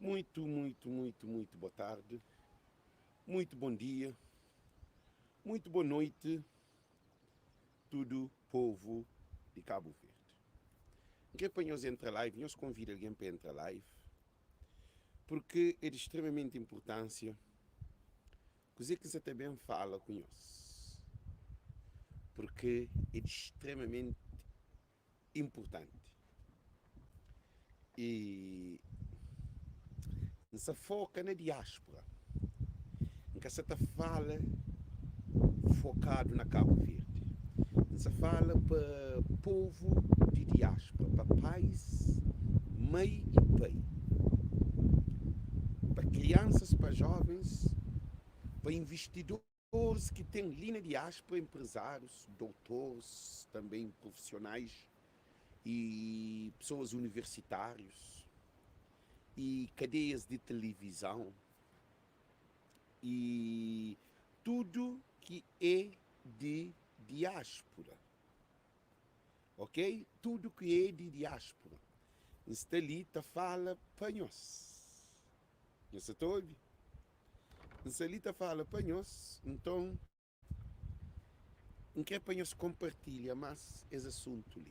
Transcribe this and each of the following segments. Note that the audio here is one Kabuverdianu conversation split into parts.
Muito, muito, muito, muito boa tarde, muito bom dia, muito boa noite, tudo povo de Cabo Verde. N kre pa nhos entra live, nhos konvida algen pa entra live, porque é de extremamente importância kuzê ki N sa ta ben fala ku nhos, porque é de extremamente inpurtanti i N sa foka na diáspura. N ka sa ta fala fokadu na Kabu Verdi. N sa fala pa povu di diáspura, pa pais, mai i pai, pa kriansas, pa jovens, pa investidor. Doutores ki ten li na diáspora, empresários, doutores, também profissionais e pessoas universitários e cadeias de televisão e tudo ki é de diáspora, ok? Tudo ki é de diáspora. N sta li ta fala pa nhos. Nhos sa ta obi? N sta li ta fala pa nhos, nton N kre pa nhos konpartilha más es asuntu li.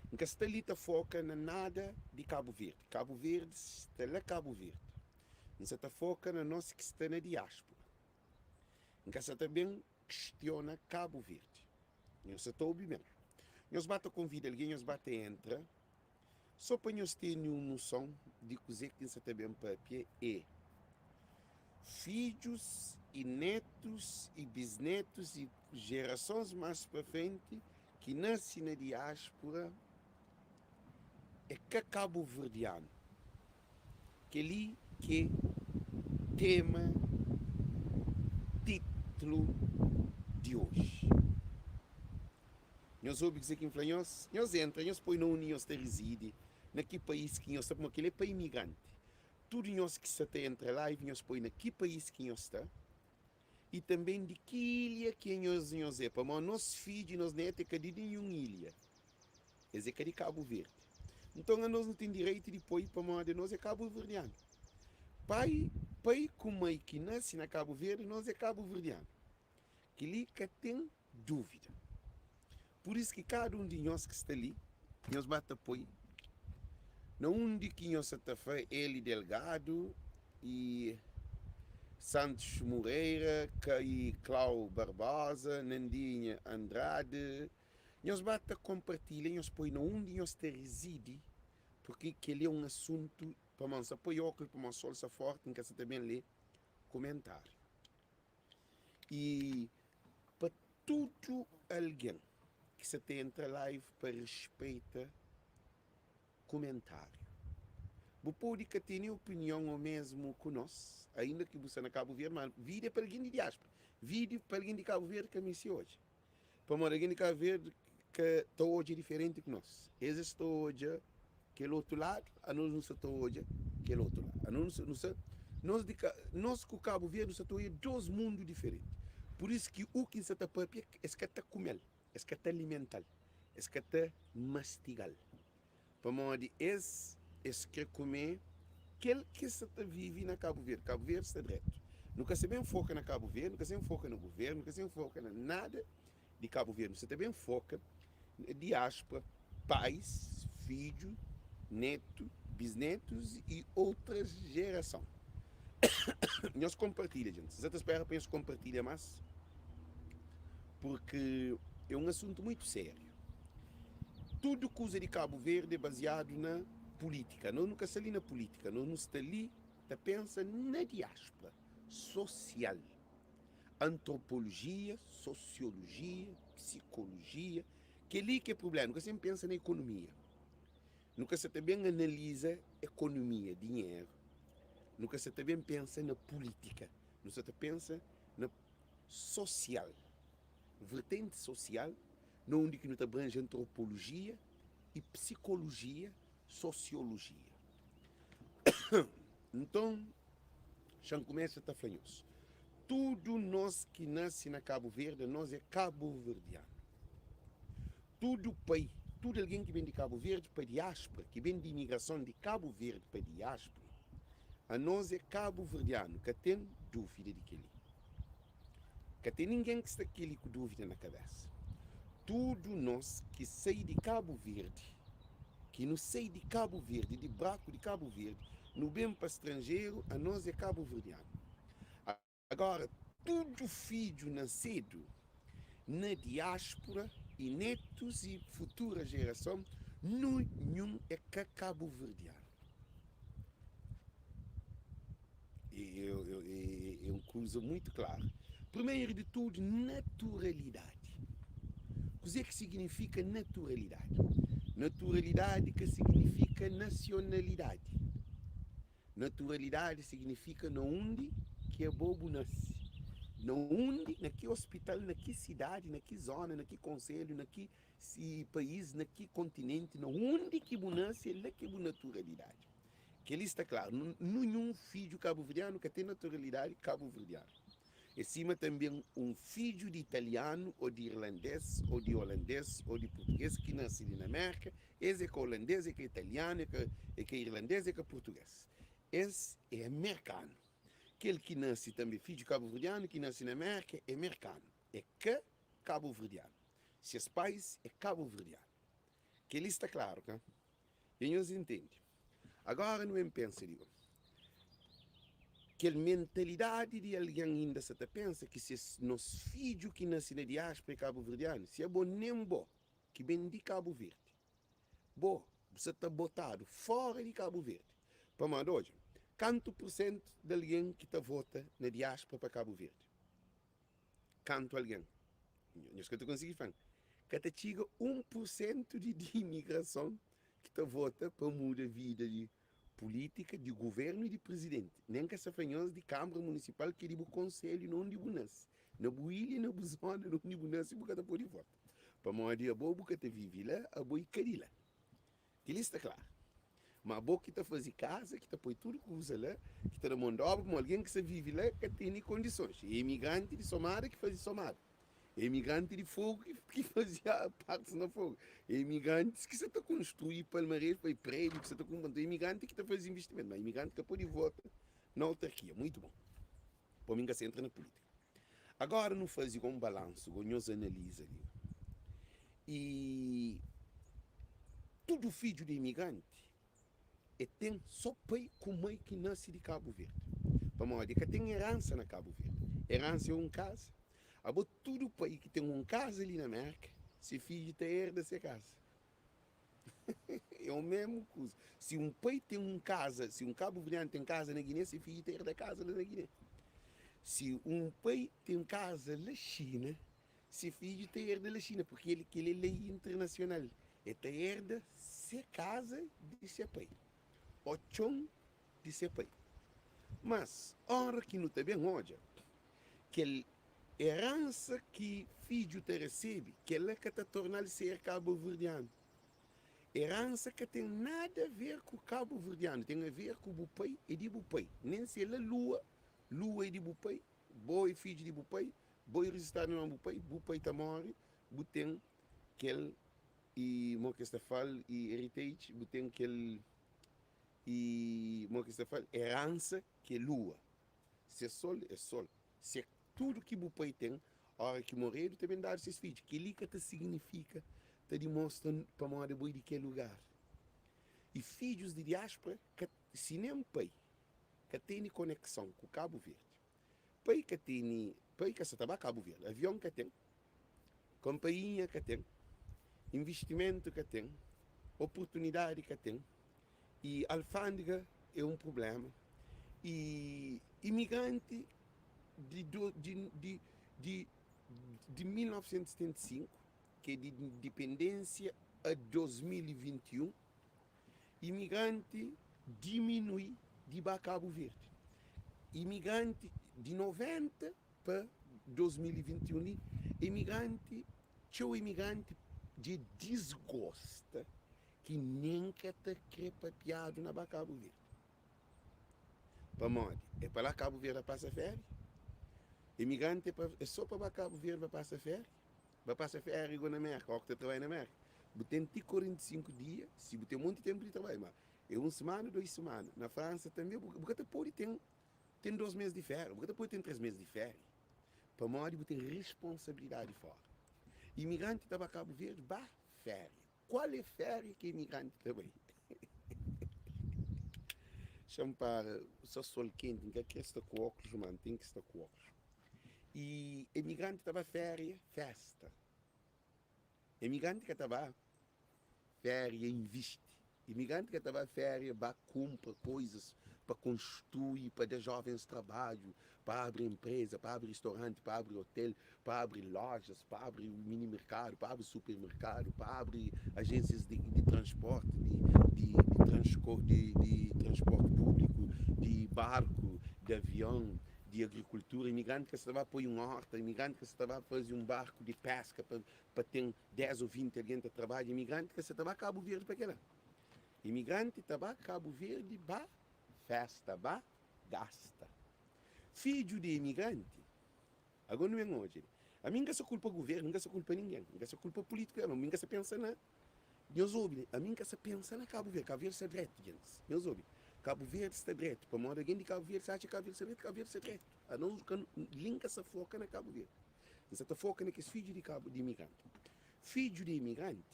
N ka sta li ta foka na nada di Kabu Verdi. Kabu Verdi sta la Kabu Verdi. N sa ta foka na nos ki sta na diáspura. N ka sa ta ben kistiona Kabu Verdi. Nhos sa ta obi ben. Nhos ba ta konvida algen, nhos ba ta entra. Sô pa nhos tene un noson di kuzê ki N sta ta ben pâpia é, fidjus i nétus i bisnétus i jerasons más pa frenti ki nase na diáspura é ka kabuverdianu. Kel-li ki é tema, titlu di oji. Nhos obi kuzê ki N fla nhos? Nhos entra, nhos poi na undi nhos ta rizidi, na ki país ki nhos sta, pamodi kel-li é pa imigranti. Tudu nhos ki sta ta entra live, nhos poi na ki país ki nhos sta i tanbê di ki ilha ki nhos nhos é, pamodi nos fidju i nos nétu é ka di ninhun ilha, es é ka di Kabu Verdi. Nton, anos nu ten direitu di poi pamodi anos é kabuverdianu. Pai, pai ku mai ki nase na Kabu Verdi, nos é kabuverdianu. Kel-li ka ten dúvida. Pur isu ki kada un di nhos ki sta li, nhos ba ta poi na undi ki nhos sa ta fla Eli Delgado y Santos Moreira i Clau Barbosa, Nandinha Andrade, nhos ba ta konpartilha, nhos poi na undi nhos ta rizidi, purki kel-li é un asuntu pamodi N sa poi óklu pamodi sol sta fórti, N ka sa ta ben lé kumentáriu. I pa tudu algen ki sa ta entra live pa respeita kumentariu. Bu podi ka tene opinion o mesmu ku nos, ainda ki bu sta na Kabu Verdi, ma vida é pa algen di diaspora. Vida pa algen di Kabu Verdi ka meste odja. Pamodi algen di Kabu Verdi ka ta odja diferenti ku nos. Es es ta odja kel otu ladu, anos nu sa ta odja kel otu ladu. Anos nu sa, nos di ka, nos ku Kabu Verdi nu sa ta odja dos mundu diferenti. Pur isu ki u ki N sa ta papia, es ka ta kume-l, es ka ta alimenta-l, es ka ta mastiga-l. Pamodi es, es kre kume kel ki sa ta vive na Kabu Verdi. Kabu Verdi sta dretu. Nu ka sa ben foka na Kabu Verdi, nu ka sa ben foka na guvernu, nu ka sa ben foka na nada di Kabu Verdi. Nu sa ta ben foka na diáspora, pais, fidju, netu, bisnetus i outras jerason. Nhos konpartilha, djentis. N sa ta spera pa nhos konpartilha mas, purki é un asuntu muitu sériu. Tudu kuza di Kabu Verdi é baziadu na pulítika. Nos nu ka sta li na pulítika, nos nu sta li ta pensa na diáspura sosial, antropolojia, sosiolojia, psikolojia. Kel-li ki é prubléma, nu ka sen pensa na ekonomia. Nu ka sa ta ben analiza ekonomia, dinheru. Nu ka sa ta ben pensa na pulítika. Nu sa ta pensa na sosial. Vertenti sosial na undi ki nu ta abranje antropolojia i psikolojia, sosiolojia. Nton, xa N kumesa ta fla nhos, tudu nos ki nase na Kabu Verdi, nos é kabuverdianu. Tudu pai, tudu algen ki ben di Kabu Verdi pa diáspura, ki ben di imigrason di Kabu Verdi pa diáspura. Anos é kabuverdianu, ka ten dúvida di kel-li. Ka ten ningen ki sta kel-li ku dúvida na kabésa. Tudu nos ki sai di Kabu Verdi, ki nu sai di Kabu Verdi, di braku di Kabu Verdi, nu ben pa stranjeru, anos é kabuverdianu. Agora, tudu fidju nasedu na diáspura y netus y futura jerason, nunhun é ka kabuverdianu. É un kuza muitu klaru. Primeru di tudu, naturalidadi. Kuzê ki siginifika naturalidadi? Naturalidadi ka siginifika nasionalidadi. Naturalidadi siginifika na undi ki abo bu nase, na undi, na ki ospital, na ki sidadi, na ki zona, na ki konselhu, na ki país, na ki kontinenti, na undi ki bu nase, é la ki é bu naturalidadi. Kel-li sta klaru, ninhun fidju kabuverdianu ka ten naturalidadi kabuverdianu. É sima tanben un fidju di italianu ô di irlandês ô di olandês ô di purtugês ki nase li na Mérka, es é ka olandês, é ka italianu, é ka é ka irlandês, é ka purtugês. Es é merkanu. Kel ki nase tanbe fidju kabuverdianu ki nase na Mérka é merkanu, é ka kabuverdianu. Ses pais é kabuverdianu. Kel-li sta klaru, ka? Dja nhos intende. Agora nu ben pensa di kel mentalidadi di algen inda sa ta pensa ki ses nos fidju ki nase na diaspora é kabuverdianu. Si abo nen bo ki ben di Kabu Verdi, bo bu sa ta botadu fora di Kabu Verdi. Pamodi odja kantu pursentu di algen ki ta vota na diaspora pa Kabu Verdi. Kantu algen, nhos ka ta konsigi fla-m, ka ta txiga 1 pursentu di di imigrason ki ta vota pa muda vida di pulítika, di guvernu i di prizidenti. Nen ka sta fla nhos di kanbra munisipal ki é di bu konselhu na undi bu nase, na bu ilha, na bu zona na undi bu nase bu ka ta pode vota. Pamodi abo bu ka ta vive la, abo i ka di la. Kel-li sta klaru. Má bo ki ta faze kaza, ki ta poi tudu kuza la, ki ta da mon di óbra, pamodi algen ki sta vive la ka tene kondisons. É imigranti di Somada ki faze Somada. É imigranti di Fogu ki faze partis na Fogu. É imigrantis ki sa ta konstrui Palmares, pai prédiu ki sa ta kunpra. Nton, é imigranti ki ta faze investimentu. Má imigranti ka pode vota na autarkia. Muitu bon. Pa mi, N ka sa entra na pulítika. Agora nu faze go un balansu go nhos analiza li i tudu fidju di imigranti e ten so pai ku mai ki nase di Kabu Verdi pamodi e ka ten eransa na Kabu Verdi eransa e un kaza abo tudu pai ki ten un kaza li na Merka se fidju ta erda se kaza. É o mesmu kuza. Si un pai ten un kaza, si un kabuverdianu ten kaza na Giné, se fidju ta erda kaza la na Giné. Si un pai ten kaza la Xina, se fidju ta erda la Xina, purki el kel é lei internasional. El ta erda se kaza di se pai, ô txon di se pai. Mas, óra ki nu ta ben odja kel Eransa ki fidju ta resebe, kel-la ka ta torna-l ser kabuverdianu. Eransa ka ten nada a ver ku kabuverdianu, ten a ver ku bu pai é di bu pai. Nen si é la lua, lua é di bu pai, bo é fidju di bu pai, bo é rejistadu na nomi bu pai, bu pai ta móre, bu ten kel i mo ki es ta fal i heritage, bu ten kel i mo ki es ta fal eransa ki é lua. Si é sol, é sol. Si é tudu ki bu pai ten, óra ki moredu, ta ben dadu ses fidju. Kel-li ka ta siginifika ta dimostra pamodi abo é di kel lugar. I fidjus di diáspora ka, si nen pai ka tene konekson ku Kabu Verdi, pai ka tene, pai ka sa ta ba Kabu Verdi, avion ka ten, konpainha ka ten, invistimentu ka ten, oportunidadi ka ten, i alfândega é un prubléma i imigranti di di di di di 1975 ki é di indipendénsia a 2021 imigranti diminui di ba Kabu Verdi imigranti di 90 pa 2021 li imigranti txeu imigranti dja disgosta ki nen ka ta kre papiadu na ba Kabu Verdi. Pamodi? É pa la Kabu Verdi pasa féria? Imigranti é, pa, é só pa ba Kabu Verdi pa pasa féria? Ba pasa féria go na Merka, ó ki ta trabadja na Merka. Bu ten ti 45 dia, si bu ten monti tenpu di trabadja, ma. É un simana, dois simana. Na Fransa tanbe bu ka ta pode ten ten dos mes di féria, bu ka ta pode ten tres mes di féria, pamodi bu ten responsabilidadi fora. Imigranti ta ba Kabu Verdi ba féria. Kual é féria ki imigranti ta bai? Xa-m para, sa sol kenti, N ka kre sta ku óklus, ma N ten ki sta ku óklus. I imigranti ta ba féria, fésta. Imigranti ka ta ba féria invisti. Imigranti ka ta ba féria ba kunpra koizas pa konstrui, pa da jovens trabadju, pa abri enpreza, pa abri ristoranti, pa abri otel, pa abri lojas, pa abri mini merkadu, pa abri supermerkadu, pa abri ajensias di di transporti, di di di transko di di transporti públiku, di barku, di avion, di agrikultura. Imigranti ka sa ta ba poi un orta, imigranti ka sa ta ba faze un barku di peska pa pa ten 10 ô 20 algen ta trabadja. Imigranti ka sa ta ba Kabu Verdi pa kela. Imigranti ta ba Kabu Verdi ba festa, ba gasta. Fidju di imigranti, ago nu ben odja li. Ami N ka sa kulpa guvernu, N ka sa kulpa ningen, N ka sa kulpa pulítiku, ami N ka sa pensa na Nhos obi li, ami N ka sa pensa na Kabu Verdi. Kabu Verdi sta dretu, gentis. Nhos obi, Kabu Verdi sta dretu. Pamodi algen di Kabu Verdi sa atxa Kabu Verdi sta dretu, Kabu Verdi sta dretu. Anos ka nu, li N ka sa foka na Kabu Verdi. N sa ta foka na kes fidju di kabu di imigranti. Fidju di imigranti,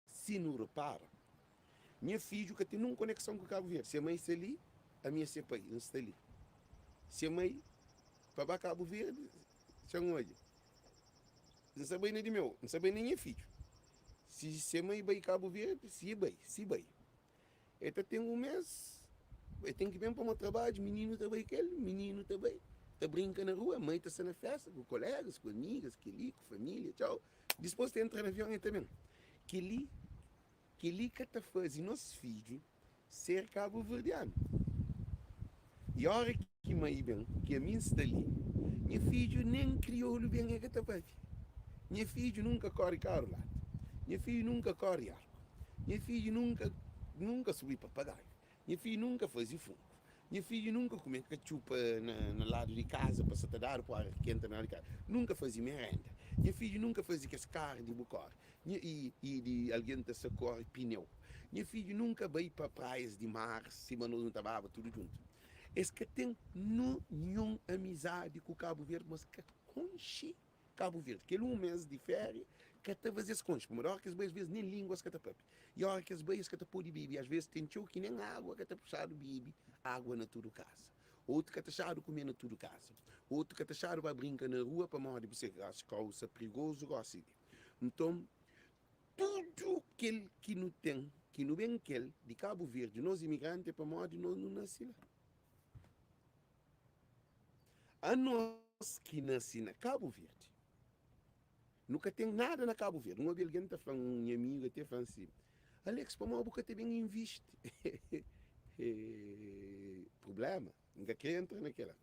si nu repara, nha fidju ka ten nun konekson ku Kabu Verdi. Se mai sta li, ami é se pai, N sta li. Se mai pa ba Kabu Verdi, xa N odja. N sa bai na di meu, N sa bai na nha fidju. Si se mai bai Kabu Verdi, si e bai, si bai. E ta ten un mes, e ten ki ben pamodi trabadju, mininu ta bai kel, mininu ta bai, ta brinka na rua, mai ta sta na festa ku kolegas, ku amigas, kel-li, ku familia, txau. Dispos ta entra na avion e ta ben. Kel-li, kel-li ka ta faze nos fidju ser kabuverdianu. I ora ki mai ben, ki ami N sta li, nha fidju nen kriolu ben e ka ta papia. Nha fidju nunka kore karu latu. Nha fidju nunka kore arku. Nha fidju nunka nunka subi papagaiu. Nha fidju nunka faze funku. Nha fidju nunka kume katxupa na na ladu di kaza pa sa ta dadu pa ora ki kenta na ladu di kaza. Nunka faze merenda. Nha fidju nunka faze kes karu di bu kore. Nha i i di algen ta sa kore pineu. Nha fidju nunka bai pa praias di mar sima nos nu ta baba tudu djuntu. Es ka ten ninhun amizadi ku Kabu Verdi, mas ka konxe Kabu Verdi. Kel un mes di féria ka ta faze-s konxe, pamodi óra ki es bai, asves nen língua es ka ta pâpia. I óra ki es bai, es ka ta pode bebe. Asves ten txeu ki nen água ka ta puxadu bebe água na tudu kaza. Otu ka ta xadu kume na tudu kaza. Otu ka ta xadu ba brinka na rua pamodi bu se gósi kau sta prigozu gósi li. Nton, tudu kel ki nu ten, ki nu ben kel di Kabu Verdi, nos imigranti, é pamodi nos nu nase la. Anos ki nase na Kabu Verdi, nu ka ten nada na Kabu Verdi. N obi algen ta fla-m, un nha amigu até fla-m si, Alex, pamodi bu ka ta ben invisti? Prubléma, N ka kre entra na kel-la.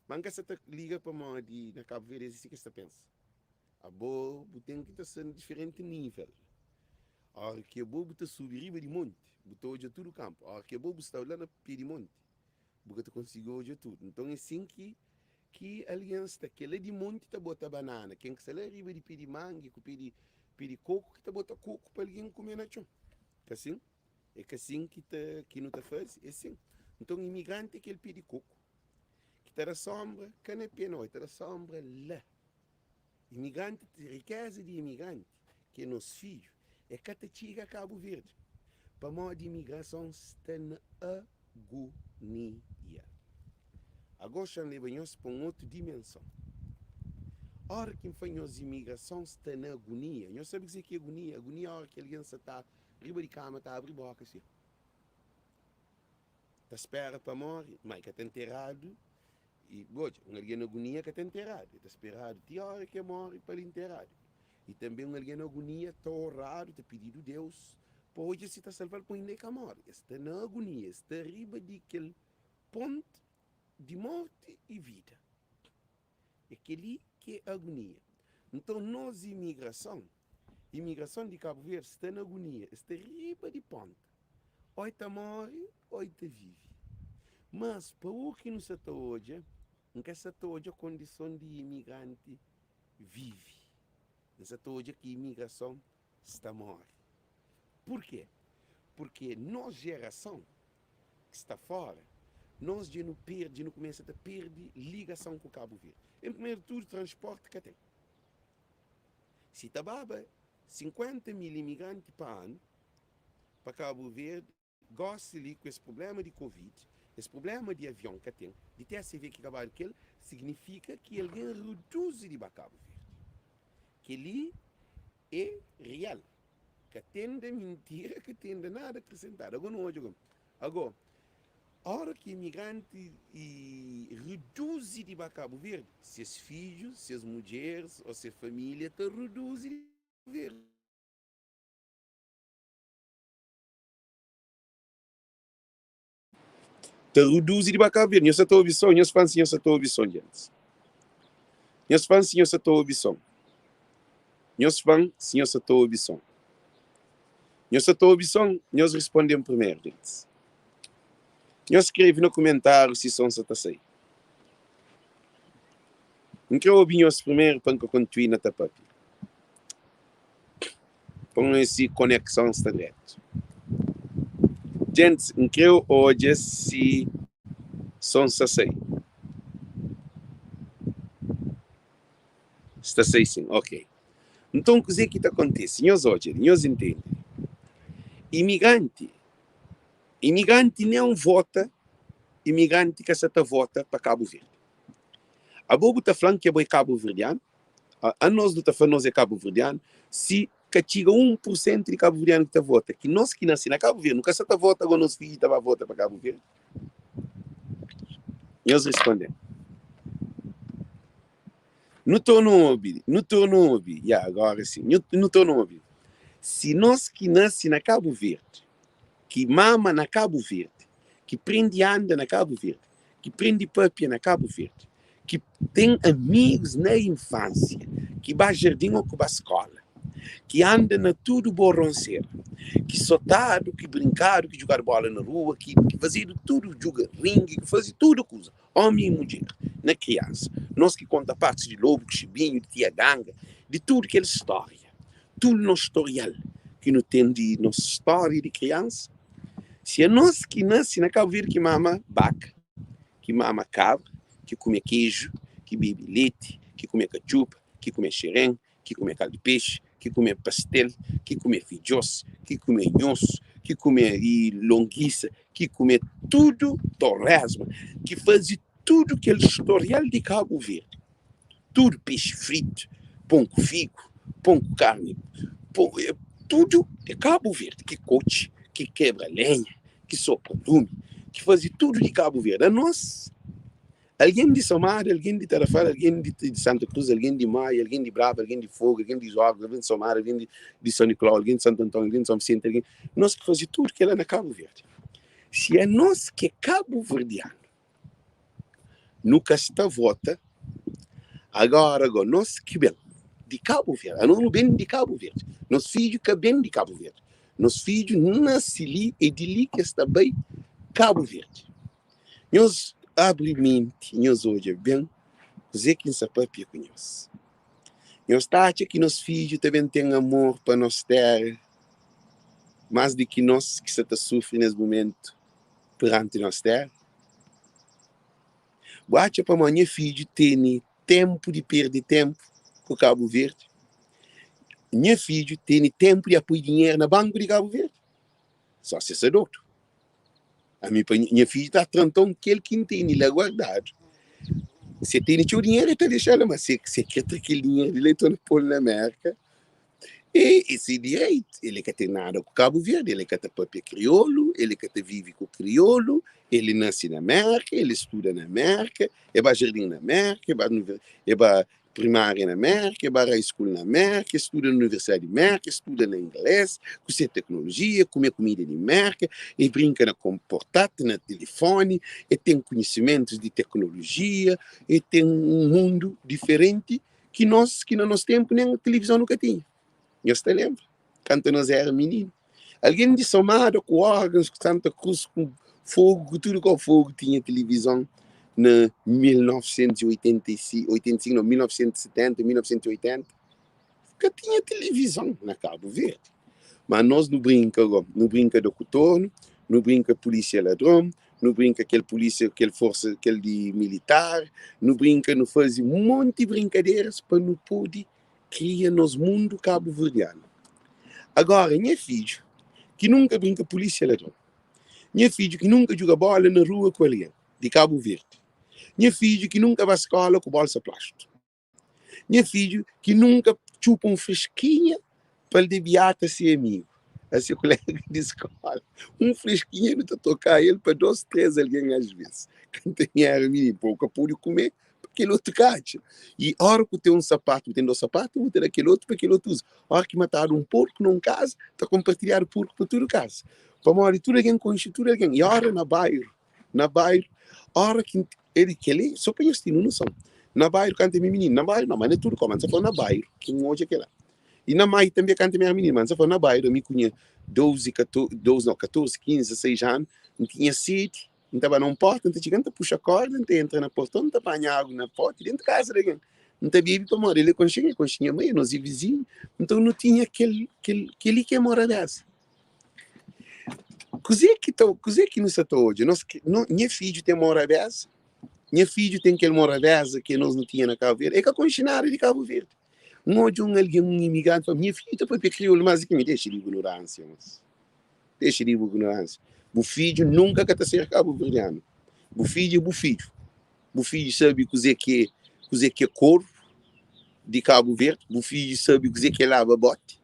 Ma N ka sa ta liga pamodi na Kabu Verdi es é si ki es ta pensa. Abo bu ten ki ta sta na diferenti nível. Óra ki abo bu ta subi riba di monti, bu ta odja tudu kanpu. Óra ki abo bu sta la na pé di monti, bu ka ta konsigi odja tudu. Nton é sin ki ki algen sta. Kel-la di monti ta bota banana, ken ki sta la riba di pé di mangi ku pé di pé di koku ki ta bota koku pa algen kume na txon. Ka sin? É ka sin ki ta ki nu ta faze? É sin. Nton imigranti é kel pé di koku ki ta da sónbra ka na pé nau, el ta da sónbra la. Imigranti, rikéza di imigranti, ki é nos fidju, é ka ta txiga Kabu Verdi, pamodi imigrason sta na agonia. Agó xa-m leba nhos pa un otu dimenson. Óra ki N fla nhos imigrason sta na agonia, nhos sabe kuzê ki é agonia? Agonia é óra ki algen sa ta riba di kama ta abri bóka si. Ta spera pa móre, má e ka ta nteradu. I, odja, un algen na agunia ka ta nteradu, e ta speradu ti óra ki e móre pa el nteradu. I tanbê un algen na agunia ta oradu, ta pididu Deus pa odja si ta salva-l pa inda e ka móre. E sta na agunia, e sta riba di kel ponti di mórti i vida. É kel-li ki é agunia. Nton, nos imigrason, imigrason di Kabu Verdi sta na agunia, es sta riba di ponta. Ô e ta móre ô e ta vive. Mas, pa u ki nu sa ta odja, N ka sa ta odja kondison di imigranti vive. N sa ta odja ki imigrason sta móre. Purkê? Purkê nos jerason ki sta fóra, nos dja nu perde, dja nu kumesa ta perde ligason ku Kabu Verdi. En primeru di tudu, transpórti ka ten. Si ta baba 50 mil imigranti pa anu pa Kabu Verdi, Gósi li, ku es prubléma di Covid, es prubléma di avion ka ten, di TSV ki ka badu kel, signifika ki algen reduzi di ba Kabu Verdi. Kel-li é real. Ka ten da mintira, ka ten da nada akresentadu. Agó nu odja gó. Agó, óra ki imigranti reduzi di ba Kabu Verdi, ses fidju, ses mudjeris ô se família ta reduzi di Verdi. Ta reduzi di ba Cabo Verde. Nhos sa ta obi son? Nhos fla-m si nhos sa ta obi son, gentis. Nhos fla-m si nhos sa ta obi son. Nhos fla-m si nhos sa ta obi son. Nhos sa ta obi son? Nhos responde-m primeru, gentis. Nhos skrebe na kumentáriu si son sa ta sai. N kre obi nhos primeru pa N ka kontinua ta papia. Pa N oja si konekson sta dretu. Gentis, N kre odja si son sta sai. Sta sai sin, ok. Nton kuzê ki ta kontise? Nhos odja li, nhos intende. Imigranti, imigranti nen vota, imigranti ka sa ta vota pa Kabu Verdi. Abo bu ta fla-m ki abo é kabuverdianu? Anos nu ta fla nos é kabuverdianu si ka txiga 1 pur sentu di kabuverdianu ki ta vota. Ki nos ki nase na Kabu Verdi nu ka sa ta vota ago nos fidju ta ba vota pa Kabu Verdi? Nhos responde-m. Nu torna obi, nu torna obi, ya agora sin, nu torna obi. Si nos ki nase na Kabu Verdi, ki mama na Kabu Verdi, ki prende anda na Kabu Verdi, ki prende papia na Kabu Verdi, ki ten amigus na infansia, ki ba jardin ô ki ba skola, ki anda na tudu boronsera, ki sotadu, ki brinkadu, ki djugadu bola na rua, ki fazedu tudu, djuga ringi, ki faze tudu kuza, omi i mudjer, na kriansa. Nos ki konta partis di lobu ku xibinhu, di tia ganga, di tudu kel stória, tudu nos storial ki nu ten di nos stória di kriansa, Si anos ki nase na Kabu Verdi ki mama baka, ki mama kabra, ki kume keju, ki bebe leti, ki kume katxupa, ki kume xeren, ki kume kaldu pexi, ki kume pastel, ki kume fidjos, ki kume nhosu, ki kume longisa, ki kume tudu toresma, ki faze tudu kel storial di Kabu Verdi, tudu pexi fritu, pon ku figu, pon ku karni, pon, tudu di Kabu Verdi, ki kotxi, ki kebra lenha, ki sopra lumi, ki faze tudu di Kabu Verdi. Anos, algen di Somada, algen di Tarrafal, algen di Santa Cruz, algen di Maia, algen di Brava, algen di Fogo, algen di Zorgos, algen di Somada, algen di São Nicolau, algen di Santo Antônio, algen di São Vicente, algen, nos ki faze tudu kela na Kabu Verdi. Si anos ki é kabuverdianu, Nu ka sta vota agora go nos ki ben di Cabo Verde anos nu ben di Cabo Verde nos fidju ka ben di Cabo Verde nos fidju nasi li e di li ki es ta bai Cabo Verde nhos abri menti nhos odja ben kuze ki N sa papia ku nhos nhos ta atxa ki nos fidju ta ben ten amor pa nos tera mas di ki nos ki sa ta sufri nes mumentu peranti nos tera? Bu atxa pamodi nha fidju tene tenpu di perde tenpu ku Kabu Verdi? Nha fidju tene tenpu di apoi dinheru na banku di Kabu Verdi? Só si es é dodu. Ami pa nha fidju ta tranton kel ki N tene la guardadu. Si el tene txeu dinheru el ta dexa la, ma si el kre tra kel dinheru di la el torna pô-l na Merka. E e se direito, ele ka ten nada ku Kabu Verdi, ele ka ta papia kriolu, ele ka ta vive ku kriolu, ele nase na Merka, ele studa na Merka, e ba jardin na Merka, e ba e ba primária na Merka, e ba high school na Merka, e studa na universidadi di Merka, e studa na inglês, ku se teknolojia, kume kumida di Merka, e brinka na portátil, na tilifoni, e ten konhisimentus di teknolojia, e ten un mundu diferenti ki nos ki na nos tenpu nen tilivizon nu ka tinha. Nhos ta lenbra kantu nos era mininu? Algen di Somada ku Órgãos, ku Santa Krus, ku Fogu, ku tudu kau Fogu tinha tilivizon na 1985, nau, 1970, 1980, ka tinha tilivizon na Kabu Verdi. Ma nos nu brinka go, nu brinka da ku tornu, nu brinka pulísia ladron, nu brinka kel pulísia, kel forsa, kel di militar, nu brinka, nu faze monti brinkaderas pa nu pode kria nos mundu kabuverdianu. Agora, nha fidju ki nunka brinka pulísia ladron, nha fidju ki nunka djuga bola na rua ku algen di Kabu Verdi, nha fidju ki nunka ba skola ku bolsa plástiku, Nha fidju ki nunka txupa un freskinha pa el debiata se amigu, a se kolega di skola. Un freskinha nu ta troka el pa dos, tres algen as ves. Kantu mi era mininu, pa bu ka pode kume pa kel otu ka atxa. I ora ku ten un sapatu, bu ten dos sapatu, bu ta da kel otu pa kel otu uza. Ora ki matadu un porku na un kaza, ta konpartilhadu porku pa tudu kaza. Pamodi tudu algen konxe tudu algen. I ora na bairu, na bairu ora ki el kel-li so pa nhos tene noson na bairu kantu mi mininu na bairu no ma na tudu kau ma N sa fla na bairu ki N odja kel-la i na mai tanbe kantu mi era mininu ma N sa fla na bairu ami ku nha 12 14 12 no 14 15 16 anu N tinha sedi N ta ba na un porta N ta txiga N ta puxa korda N ta entra na porton N ta panha agu na poti dentu kaza di algen N ta bebe pamodi el é konxe-m el konxe nha mai nos é vizinhu nton nu tinha kel kel kel-li ki é morabeza. Kuzê ki ta, kuzê ki nu sa ta odja? Nos, no, nha fidju ten morabeza? Nha fidju ten kel morabeza ki nos nu tinha na Cabo Verde? E ka konxe nada di Cabo Verde. N odja un algen, un imigranti, fla, nha fidju ta papia kriolu más di ki mi. Dexa di ignoránsia, mos. Dexa di ignoránsia. Bu fidju nunka ka ta ser kabuverdianu. Bu fidju é bu fidju. Bu fidju sabe kuzê ki é, kuzê ki é korvu di Cabo Verde. Bu fidju sabe kuzê ki é laba boti.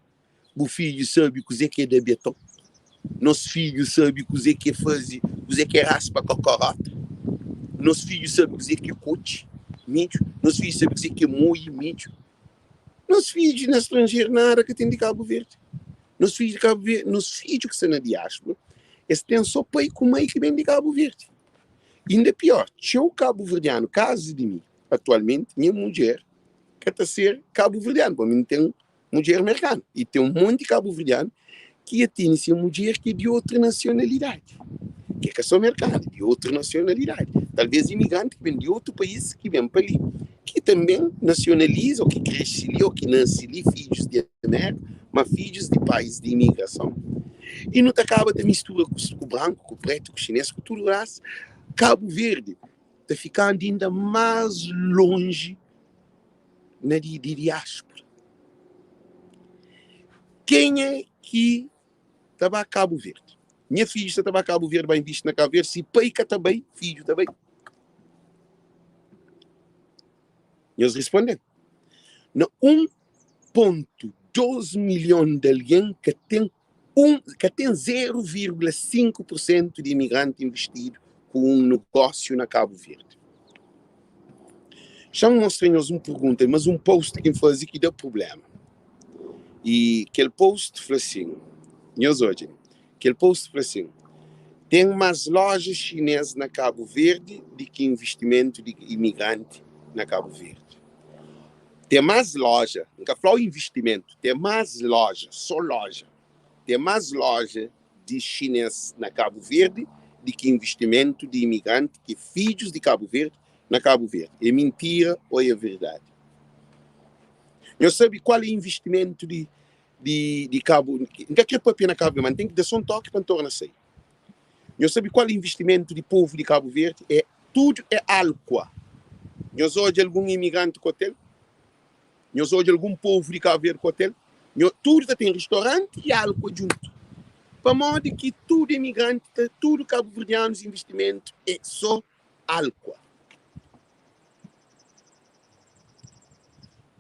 Bu fidju sabe kuzê ki é da beton. Nos fidju sabe kuzê ki é faze, kuzê ki é raspa kokoróta. Nos fidju sabe kuzê ki é kotxi midju. Nos fidju sabe kuzê ki é moe midju. Nos fidju na stranjeru nada ka ten di Kabu Verdi. Nos fidju di Kabu Verdi, nos fidju ki sta na diáspora, es ten sô pai ku mai ki ben di Kabu Verdi. Inda pior, txeu kabuverdianu, kazu di mi, atualmenti, nha mudjer ka ta ser kabuverdianu, pamodi mi N ten mudjer merkanu i ten un monti kabuverdianu ki ya tene se mudjer ki é di otu nasionalidadi, ki é ka so merkanu, di otu nasionalidadi, talvês imigranti ki ben di otu país ki ben pa li, ki tanben nasionaliza ô ki kresce li ô ki nase li, fidjus di Amérika, ma fidjus di pais di imigrason. I nu ta kaba ta mistura ku branku, ku pretu, ku xinês, ku tudu rasa. Kabu Verdi ta fikandu inda más lonji na di di diáspora. Kenha ki ta ba Kabu Verdi? Nha fidju sa ta ba Kabu Verdi, ba invisti na Kabu Verdi, si pai ka ta bai, fidju ta bai? Nhos responde-m. Na 1.2 milhon di algen ka ten un, ka ten 0,5 pur sentu di imigranti invistidu ku un nogósiu na Kabu Verdi. Xa-m mostra nhos un pergunta, mas un post ki N faze ki da prubléma. I kel post fla sin, nhos odja li, kel post fla sin, Ten más loja xinês na Kabu Verdi di ki invistimentu di imigranti na Kabu Verdi. Ten más loja, N ka fla-u invistimentu, ten más loja, sô loja, ten más loja di xinês na Kabu Verdi di ki invistimentu di imigranti ki é fidjus di Kabu Verdi na Kabu Verdi. É mintira ô é verdadi? Nhos sabe kual é invistimentu di di di Kabu N ka kre papia na Kabu Verdi, ma N ten ki da sô un toki pa N torna sai. Nhos sabe kual invistimentu di povu di Kabu Verdi? É tudu é alkua. Nhos odja algun imigranti ku otel? Nhos odja algun povu di Kabu Verdi ku otel? Nho, tudu ta ten ristoranti i alkua djuntu. Pamodi ki tudu imigranti ta, tudu kabuverdianus invistimentu é so alkua?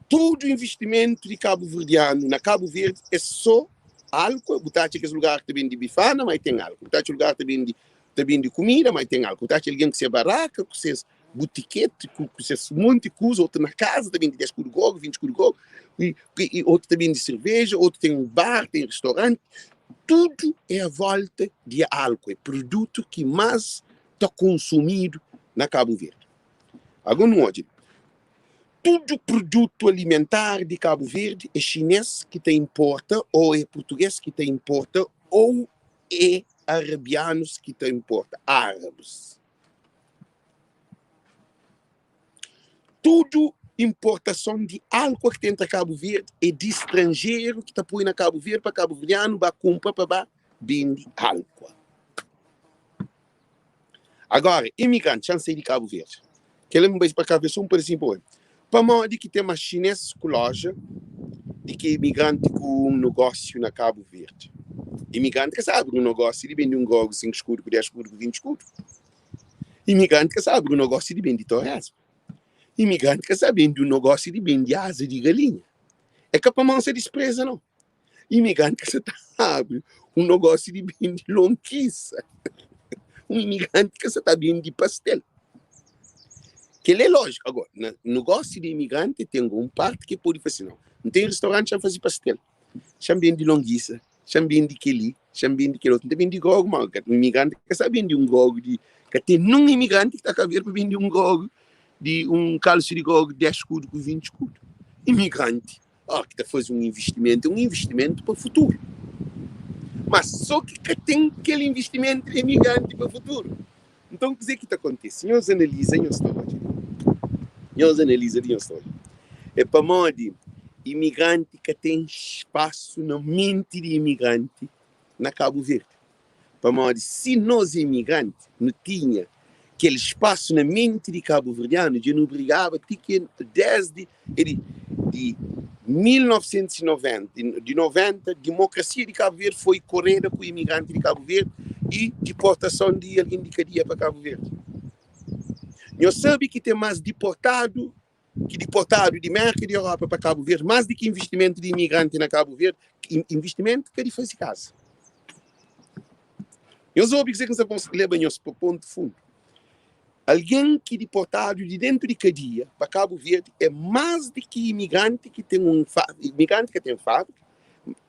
Tudu invistimentu di kabuverdianu na Kabu Verdi é so alkua. Bu ta atxa kes lugar ki ta bende bifana, ma ten alkua. Bu ta atxa lugar ta bende ta bende kumida, ma ten alkua. Bu ta atxa algen ku se baraka, ku ses butiketi, ku ku ses monti kuza, otu na kaza ta bende 10 kudu gogu, 20 kudu gogu, i i otu ta bende serveja, otu ten bar, ten ristoranti. Tudu é a volta di alkua, é produtu ki más ta konsumidu na Kabu Verdi. Ago nu odja li, tudu produtu alimentar di Kabu Verdi é xinês ki ta inporta ô é purtugês ki ta inporta ô é arabianus ki ta inporta, árabis. Tudu. Inportason di alkua ki ta entra Kabu Verdi é di stranjeru ki ta poi na Kabu Verdi pa kabuverdianu ba kunpra pa ba bende alkua. Agora, imigranti, xa N sai di Kabu Verdi, kel-la mi bai pa Kabu Verdi so un pedasinhu pa oi. Pamodi ki ten más xinês ku loja di ki imigranti ku un nogósiu na Kabu Verdi? Imigranti ka sa abri un nogósiu di bende un grogu 5 skudu ku 10 skudu ku 20 skudu. Imigranti ka sa abri un nogósiu di bende toresma. Imigranti ka sa bende un nogósiu di bende aza di galinha. É ka pamodi N sa dispreza, nau. Imigranti ka sa ta abri un nogósiu di bende lonkisa. Un imigranti ka sa ta bende pastel. Kel-li é lójiku. Agora, na nogósiu di imigranti ten un parti ki pode fase, nau. N ten restauranti, xa-m faze pastel, xa-m bende longisa, xa-m bende kel-li, xa-m bende kel otu. N ta bende grogu, má un imigranti ka sa bende un grogu di. Ka ten nun imigranti ki ta ka ver pa bende un grogu di un kalsu di grogu di 10 skudu ku 20 skudu. Imigranti Ó ki ta faze un invistimentu, é un invistimentu pa futuru. Mas sô ki ka ten kel invistimentu di imigranti pa futuru. Nton, kuzê ki ta kontise? Nhos analiza, nhos ta odja. Nhos analiza di nhos ta odja. É pamodi imigranti ka ten spasu na menti di imigranti na Kabu Verdi. Pamodi si nos imigranti nu tinha kel spasu na menti di kabuverdianu dja nu brigaba ti ki desdi di di 1990 di 90 dimokrasia di Kabu Verdi foi koreda ku imigranti di Kabu Verdi i diportason di algen di kadia pa Kabu Verdi. Nhos sabe ki ten mas diportadu ki diportadu di Merka i di Europa pa Kabu Verdi, más di ki invistimentu di imigranti na Kabu Verdi, invistimentu ka di faze kaza. Nhos obi kuzê ki N sta leba nhos pa pontu fundu. Algen ki diportadu di dentu di kadia pa Kabu Verdi é más di ki imigranti ki ten un imigranti ka ten fábrika,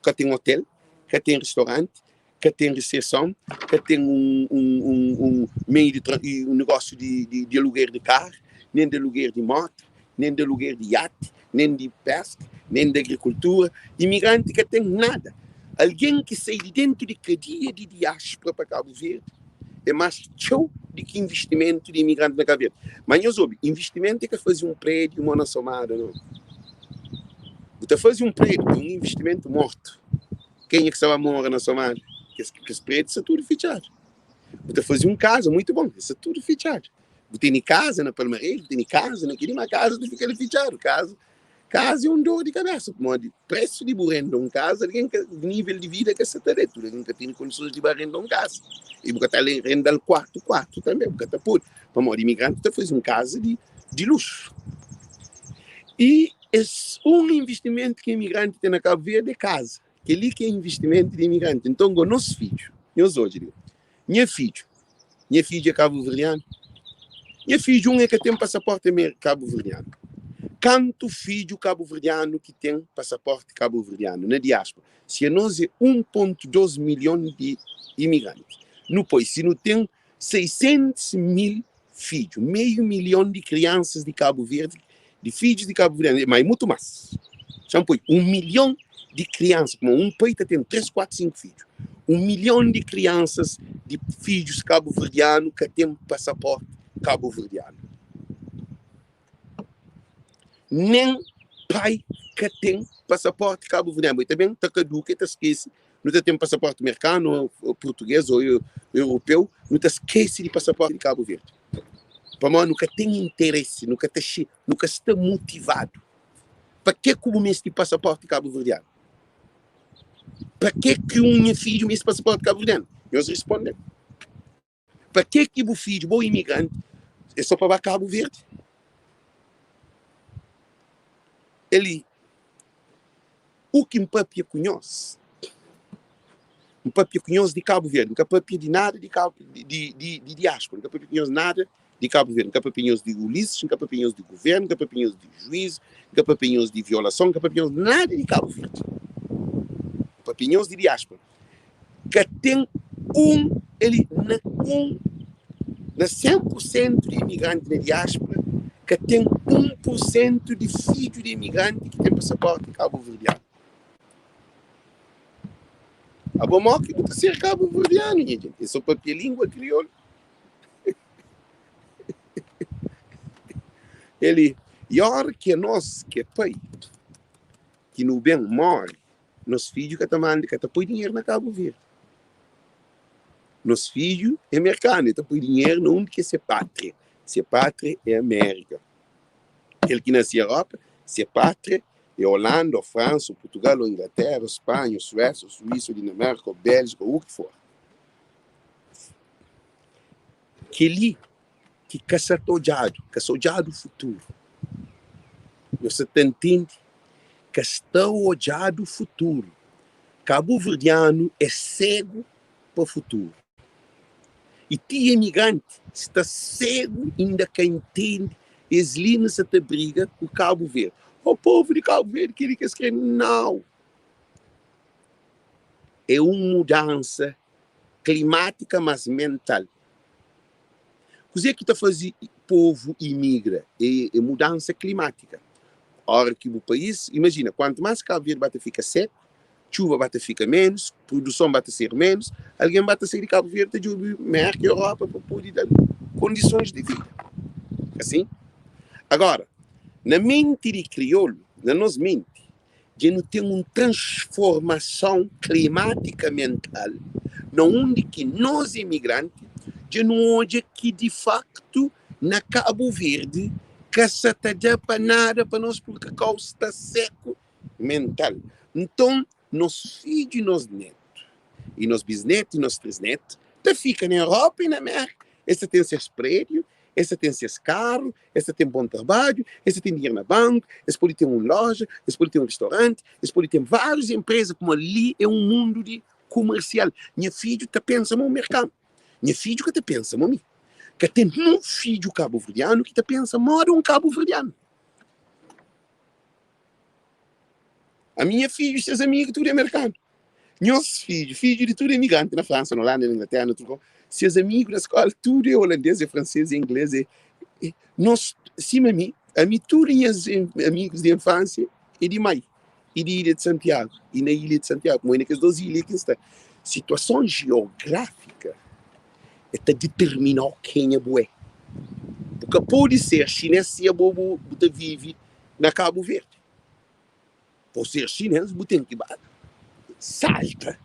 ka ten otel, ka ten ristoranti, ka ten riseson, ka ten un, un, un, un meiu di tra, un negósiu di, di, di aluguer di karu, nen di aluguer di moto, nen di aluguer di iate, nen di peska, nen di agrikultura. Imigranti ka ten nada. Algen ki sai di dentu di kadia di diáspora pa Kabu Verdi é más txeu di ki invistimentu di imigranti na Kabu Verdi. Má nhos obi, invistimentu é ka faze un prédiu mó na Somada, nau. Bu ta faze un prédiu, é un invistimentu mortu. Kenha ki sta ba mora na Somália? Kes, kes prédiu sta tudu fitxadu. Bu ta faze un kaza muitu bon, sta tudu fitxadu. Bu tene kaza na Palmares, bu tene kaza na kel-li, ma kaza ta fika li fitxadu. Kaza, kaza é un dor di kabesa, pamodi presu di bu renda un kaza, algen ka, nível di vida ka sta ta da. Tudu algen ka tene kondisons di ba renda un kaza. I bu ka ta renda-l kuartu kuartu tanbe, bu ka ta pode, pamodi imigranti ta faze un kaza di, di luxu. I Es un invistimentu ki imigranti ten na Kabu Verdi é kaza. Kel-li ki é invistimentu di imigranti. Nton, go nos fidju, nhos odja li, nha fidju, nha fidju é kabuverdianu? Nha fidju un é ka ten pasaporti kabuverdianu. Kantu fidju kabuverdianu ki ten pasaporti kabuverdianu na diáspora? Si anos é 1.2 milhon di imigranti, nu poi si nu ten 600 mil fidju, meiu milhon di kriansas di Kabu Verdi, di fidjus di Kabu Verdi, ma é mutu más. Xa N poi un milhon di kriansa, kuma un pai ta ten 3, 4, 5 fidju. Un milhon di kriansas di fidjus kabuverdianu ka ten pasaporti kabuverdianu. Nen pai ka ten pasaporti kabuverdianu. Bo ta ben ta kaduka e ta skese Nu ta ten pasaporti merkanu, ô purtugês, ô europeu, nu ta skese di pasaporti di Kabu Verdi. Pamodi nu ka ten interesi, nu ka ta xi, nu ka sta motivadu. Pa ke ku bu meste pasaporti kabuverdianu? Pa ke ki un nha fidju meste pasaporti kabuverdianu? Nhos responde-m. Pa ke ki bu fidju, bo imigranti, é so pa ba Kabu Verdi? Eli, u ki N papia ku nhos, N papia ku nhos di Kabu Verdi, N ka papia di nada di Kabu, di, di, di diáspora, N ka papia ku nhos nada di Kabu Verdi, N ka papia nhos di Ulisses, N ka papia nhos di governu, N ka papia nhos di juiz, N ka papia nhos di violason, N ka papia nhos nada di Kabu Verdi. N papia nhos di diáspora. Ka ten un eli na un na 100 pur sentu di imigranti na diáspora ka ten 1 pur sentu di fidju di imigranti ki ten pasaporti kabuverdianu. Abo moki bu ta ser kabuverdianu nha djenti? É so papia língua kriolu. Eli. I óra ki anos ki é pai, ki nu ben móre, nos fidju ka ta manda, ka ta poi dinheru na Kabu Verdi. Nos fidju é merkanu, el ta poi dinheru na undi ki é se pátria. Se pátria é Amérika. Kel ki nase Europa, se pátria é Holanda, ou Fransa, ou Portugal, ou Inglaterra, ou Spanha, ou Suésia, ou Suíça, ou Dinamarka, ou Bélgika, ou u ki for. Kel-li ki ka sa ta odjadu, ka sa odjadu futuru. Nhos sa ta ntende? Ka sta odjadu futuru. Kabuverdianu é segu pa futuru. I ti emigranti sta segu inda ka ntende es li nu sa ta briga ku Kabu Verdi. Oh povu di Kabu Verdi kel-li ki es kre. Nau! É un mudansa klimátika mas mental. Kuzê ki ta faze povu imigra é mudansa klimátika. Óra ki bu país, imajina, kuantu más Kabu Verdi ba ta fika seku, txuba ba ta fika ménus, produson ba ta ser ménus, algen ba ta sai di Kabu Verdi ta djobe Mérka, Europa pa pode da-l kondisons di vida. Asin? Agora, na menti di kriolu, na nos menti, dja nu ten un transformason klimátika mental na undi ki nos imigranti dja nu odja ki di faktu na Kabu Verdi ka sa ta da pa nada pa nos purki kau sta seku mental. Nton nos fidju i nos netu i nos bisnetu i nos trisnetu ta fika na Europa i na Merka es ta ten ses prédiu es ta ten ses karu es ta ten bon trabadju, es ta ten dinheru na banku, es pode ten un loja, es pode ten un ristoranti, es pode ten várius enpreza, pamodi li é un mundu di kumersial. Nha fidju ta pensa ma un merkanu, nha fidju ka ta pensa ma mi. Ka ten nun fidju kabuverdianu ki ta pensa moda un kabuverdianu. Ami nha fidju, ses amigu tudu é merkanu. Nhos fidju, fidju di tudu imigranti na Fransa, na Holanda, na Inglaterra, na tudu kau, ses amigu na skola tudu é holandês, é fransês, é inglês, é, é nos, sima mi, ami tudu nhas amigus di infância é di mai e di Ilha de Santiago, e na Ilha de Santiago, pamodi na kes dos ilha ki N sta. Situason jiográfika é ta ditermina-u kenha bu é. Bu ka pode ser xinês si abo bu, bu ta vive na Kabu Verdi. Pa bu ser xinês, bu ten ki ba salta,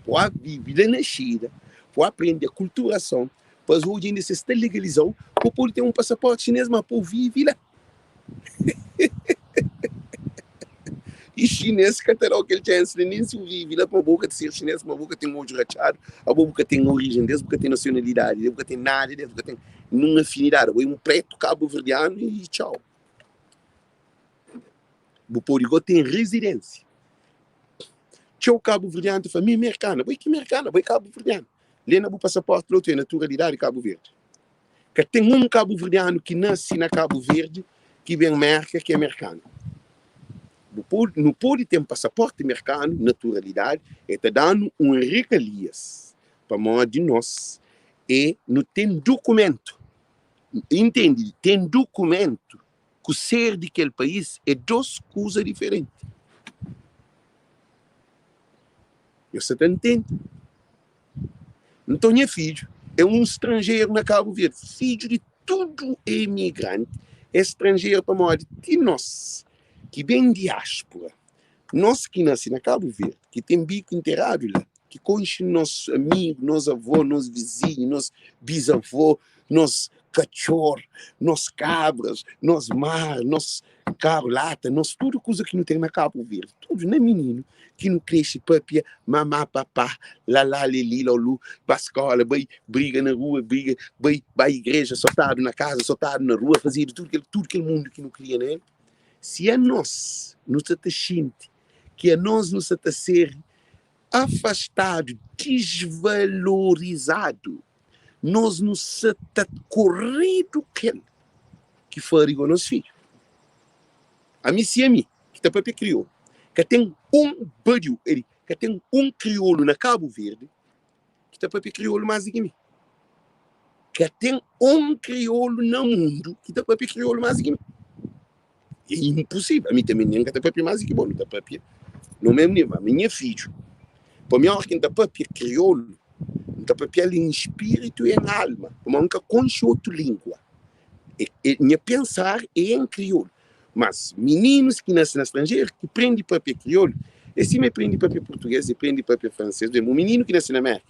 bu a vive la na Xina, bu aprende akulturason, pa es odja inda si es ta legaliza-u, pa bu pode ten un pasaporti xinês, ma pa bu vive la. I xinês ka ta da-u kel txansi la, nen si bu vive la, pamodi bo ka ta ser xinês, pamodi bo ka ten odju ratxadu, abo bu ka ten orijen des, bu ka ten nasionalidadi des, bu ka ten nada des, bu ka ten nun afinidadi, abo é un pretu kabuverdianu i txau. Bu pode go ten rezidênsia. Txeu kabuverdianu ta fla, mi é merkanu. Abo é ki merkanu? Abo é kabuverdianu. Lê na bu pasaporti la otu é naturalidadi Kabu Verdi. Ka ten un kabuverdianu ki nase na Kabu Verdi ki ben Merka ki é merkanu. Bu pode, nu pode ten pasaporti merkanu, naturalidadi, e ta da-nu un regalias pamodi nos é nu ten dukumentu. Intendi? Ten dukumentu ku ser di kel país é dos kuza diferenti. Nhos sa ta ntende? Nton, nha fidju é un stranjeru na Kabu Verdi. Fidju di tudu emigranti é stranjeru pamodi ti nos ki ben diáspora, nos ki nase na Kabu Verdi, ki ten biku interadu la, ki konxe nos amigu, nos avó, nos vizinhu, nos bizavó, nos katxor, nos kabras, nos mar, nos karu lata, nos tudu kuza ki nu ten na Kabu Verdi, tudu na mininu ki nu krexe papia mamá, papá, lalá, lili, lolu, ba skola, bai briga na rua, briga, bai ba igreja, sotadu na kaza, sotadu na rua, fazedu tudu kel, tudu kel mundu ki nu kria na el. Si anos nu sa ta xinti ki anos nu sa ta ser afastadu, disvalorizadu, nos nu sa ta koredu kel ki fari go nos fidju. Ami si ami ki ta papia kriolu, ka ten un badiu, edi, ka ten un kriolu na Kabu Verdi ki ta papia kriolu más di ki mi. Ka ten un kriolu na mundu ki ta papia kriolu más di ki mi. É inposível. Ami tanbe nen ka ta papia más di ki bo. Nu ta papia no mesmu nível. Ami nha fidju, pamodi óras ki N ta papia kriolu, N ta papia-l en spiritu i en alma, pamodi N ka konxe otu língua. E, e, nha pensar é en kriolu. Mas mininus ki nase na stranjeru ki prende papia kriolu é sima e prende papia purtuges, e prende papia franses. Por exemplu, un mininu ki nase na Merka,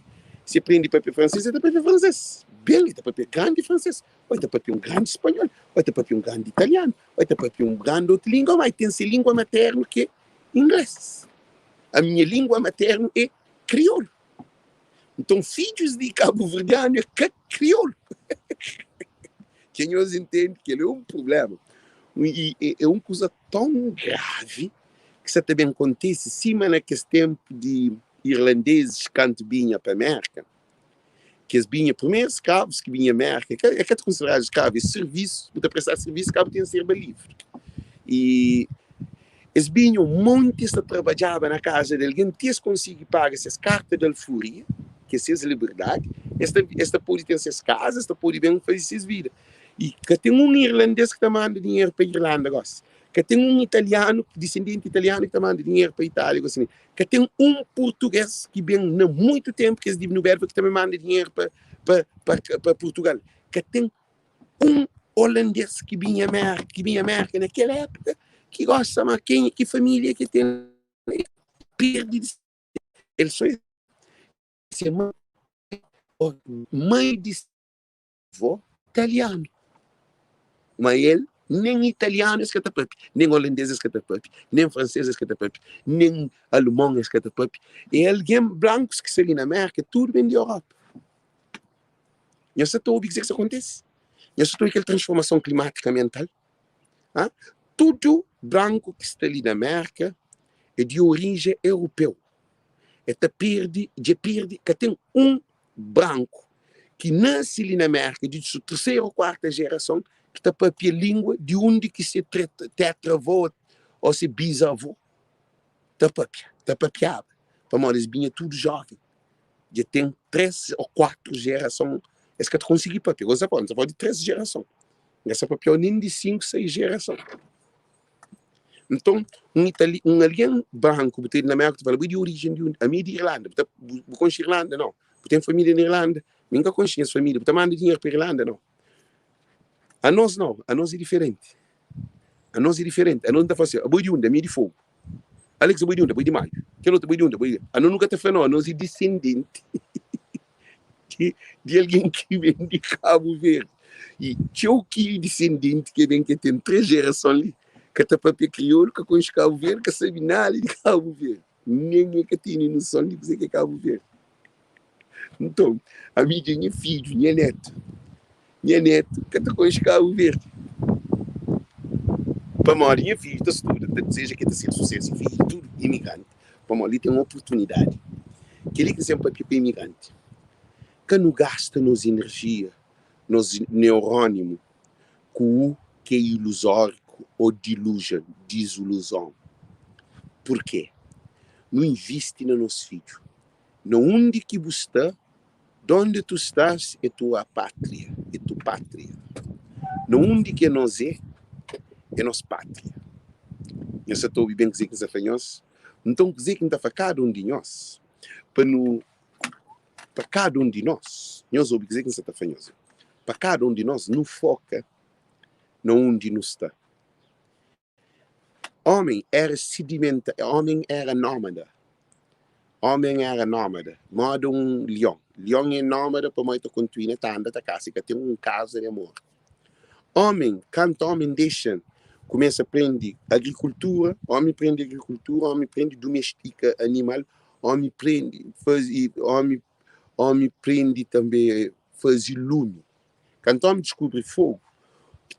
si e prende papia franses, e ta papia franses ben, e ta papia grandi franses, o e ta papia un grandi spanhol, o e ta papia un grandi italianu, o e ta papia un grandi otu lingua, ma e ten se lingua maternu ki é ingles. A minha lingua maternu é kriolu. Nton, fidjus di kabuverdianu é ka kriolu. Ke nhos intende kel é un prubléma i é un kuza ton gravi ki sa ta ben kontise sima na kes ténpu di irlandezis kantu binha pa Mérka, ki es binha primeru skravus ki binha Mérka, é ka ta konsideradu skravu, é sirvisu, bu ta prestadu sirvisu ka bu ten serba livri. I es binha un monti, es ta trabadjaba na kaza di algen ti es konsigi paga ses karta di alfuria, ki é ses liberdadi, es ta es ta pode ten ses kaza, es ta pode ben faze ses vida. I ka ten un irlandês ki ta manda dinheru pa Irlanda gosi, ka ten un italianu, disendenti italianu ki ta manda dinheru pa Itália gosi, ka ten un purtugês ki ben na muitu tenpu ki es di Nuberva ki ta ben manda dinheru pa pa pa pa Purtugal, ka ten un olandês ki binha Merka, ki binha Merka na kel épuka ki gosta ma kenha ki família ki ten perde el só se mãe mãe de avó italiano ma el nem italiano es ka ta papia nem holandês es ka ta papia nem francês es ka ta papia nem alemão es ka ta papia é alguém brancos ki sta li na Merka tudo ben di Europa Nhos sa ta obi kuzê ki sta kontise? Nhos sa ta obi kel transformason klimátika mental? Ha? Tudu branku ki sta li na Mérka é di orijen europeu. É ta perde, dja perde, ka ten un branku ki nase li na Mérka di su terseru ou kuarta jerason ki ta papia lingua di undi ki se tetravô ou se bizavô ta papia, ta papiaba. Pamodi es binha tudu joven. Dja ten 3 ô 4 jerason, es ka ta konsigi papia. Gosi pa, N ta fala di 3 jerason. N ka sta papia nen di 5, 6 jerason. Nton, un itali, un algen branku bu ta na Mérka, ta fala, bu é di orijen di undi? Ami é di Irlanda. Bu ta, bu, bu konxe Irlanda? Nau. Bu ten família na Irlanda? Mi N ka konxe nhas família. Bu ta manda dinheru pa Irlanda? Nau. Anos nau, anos é diferenti. Anos é diferenti. Anos nu ta fala si, abo é di undi? Ami é di Fogu. Alex, abo é di undi? Abo é di Maio. Kel otu, abo é di undi? Abo é di... Anos nu ka ta fla nau, anos é disendenti di, di algen ki ben di Kabu Verdi. I txeu ki disendenti ki ben ki ten 3 jerason li, ka ta papia kriolu, ka konxe Kabu Verdi, ka sabe nada di Kabu Verdi. Nen e ka tene noson di kuzê ki é Kabu Verdi. Nton, ami dja nha fidju, nha netu, nha netu ka ta konxe Kabu Verdi. Pamodi nha fidju ta studa, ta dizeja ki el ta ser susesu, i fidju di tudu imigranti, pamodi li ten oportunidadi. Kel-li ki N sen papia ku imigranti, ka nu gasta nos inerjia, nos neurónimu ku u ki é iluzóriku ô delusion, diziluzon. Purkê? Nu invisti na nos fidju. Na undi ki bu sta, donde tu estás é tua pátria, é tu pátria. Na undi ki nos é, é nos pátria. Nhos sa ta obi ben kuzê ki N sa fla nhos? Nton, kuzê ki N ta fla kada un di nhos, pa nu, pa kada un di nos, nhos obi kuzê ki N sa ta fla nhos, pa kada un di nos, nu foka na undi nu sta. Ómi éra sidimenta, ómi éra nómada. Ómi éra nómada, móda un lion. Lion é nómada pamodi ta kontinua ta anda ta kasa, e ka ten un kaza di amor. Ómi, kantu ómi dexa kumesa prende agrikultura, ómi prende agrikultura, ómi prende dumestika animal, ómi prende faze, ómi, ómi prende tanbe faze lumi. Kantu ómi diskubri fogu,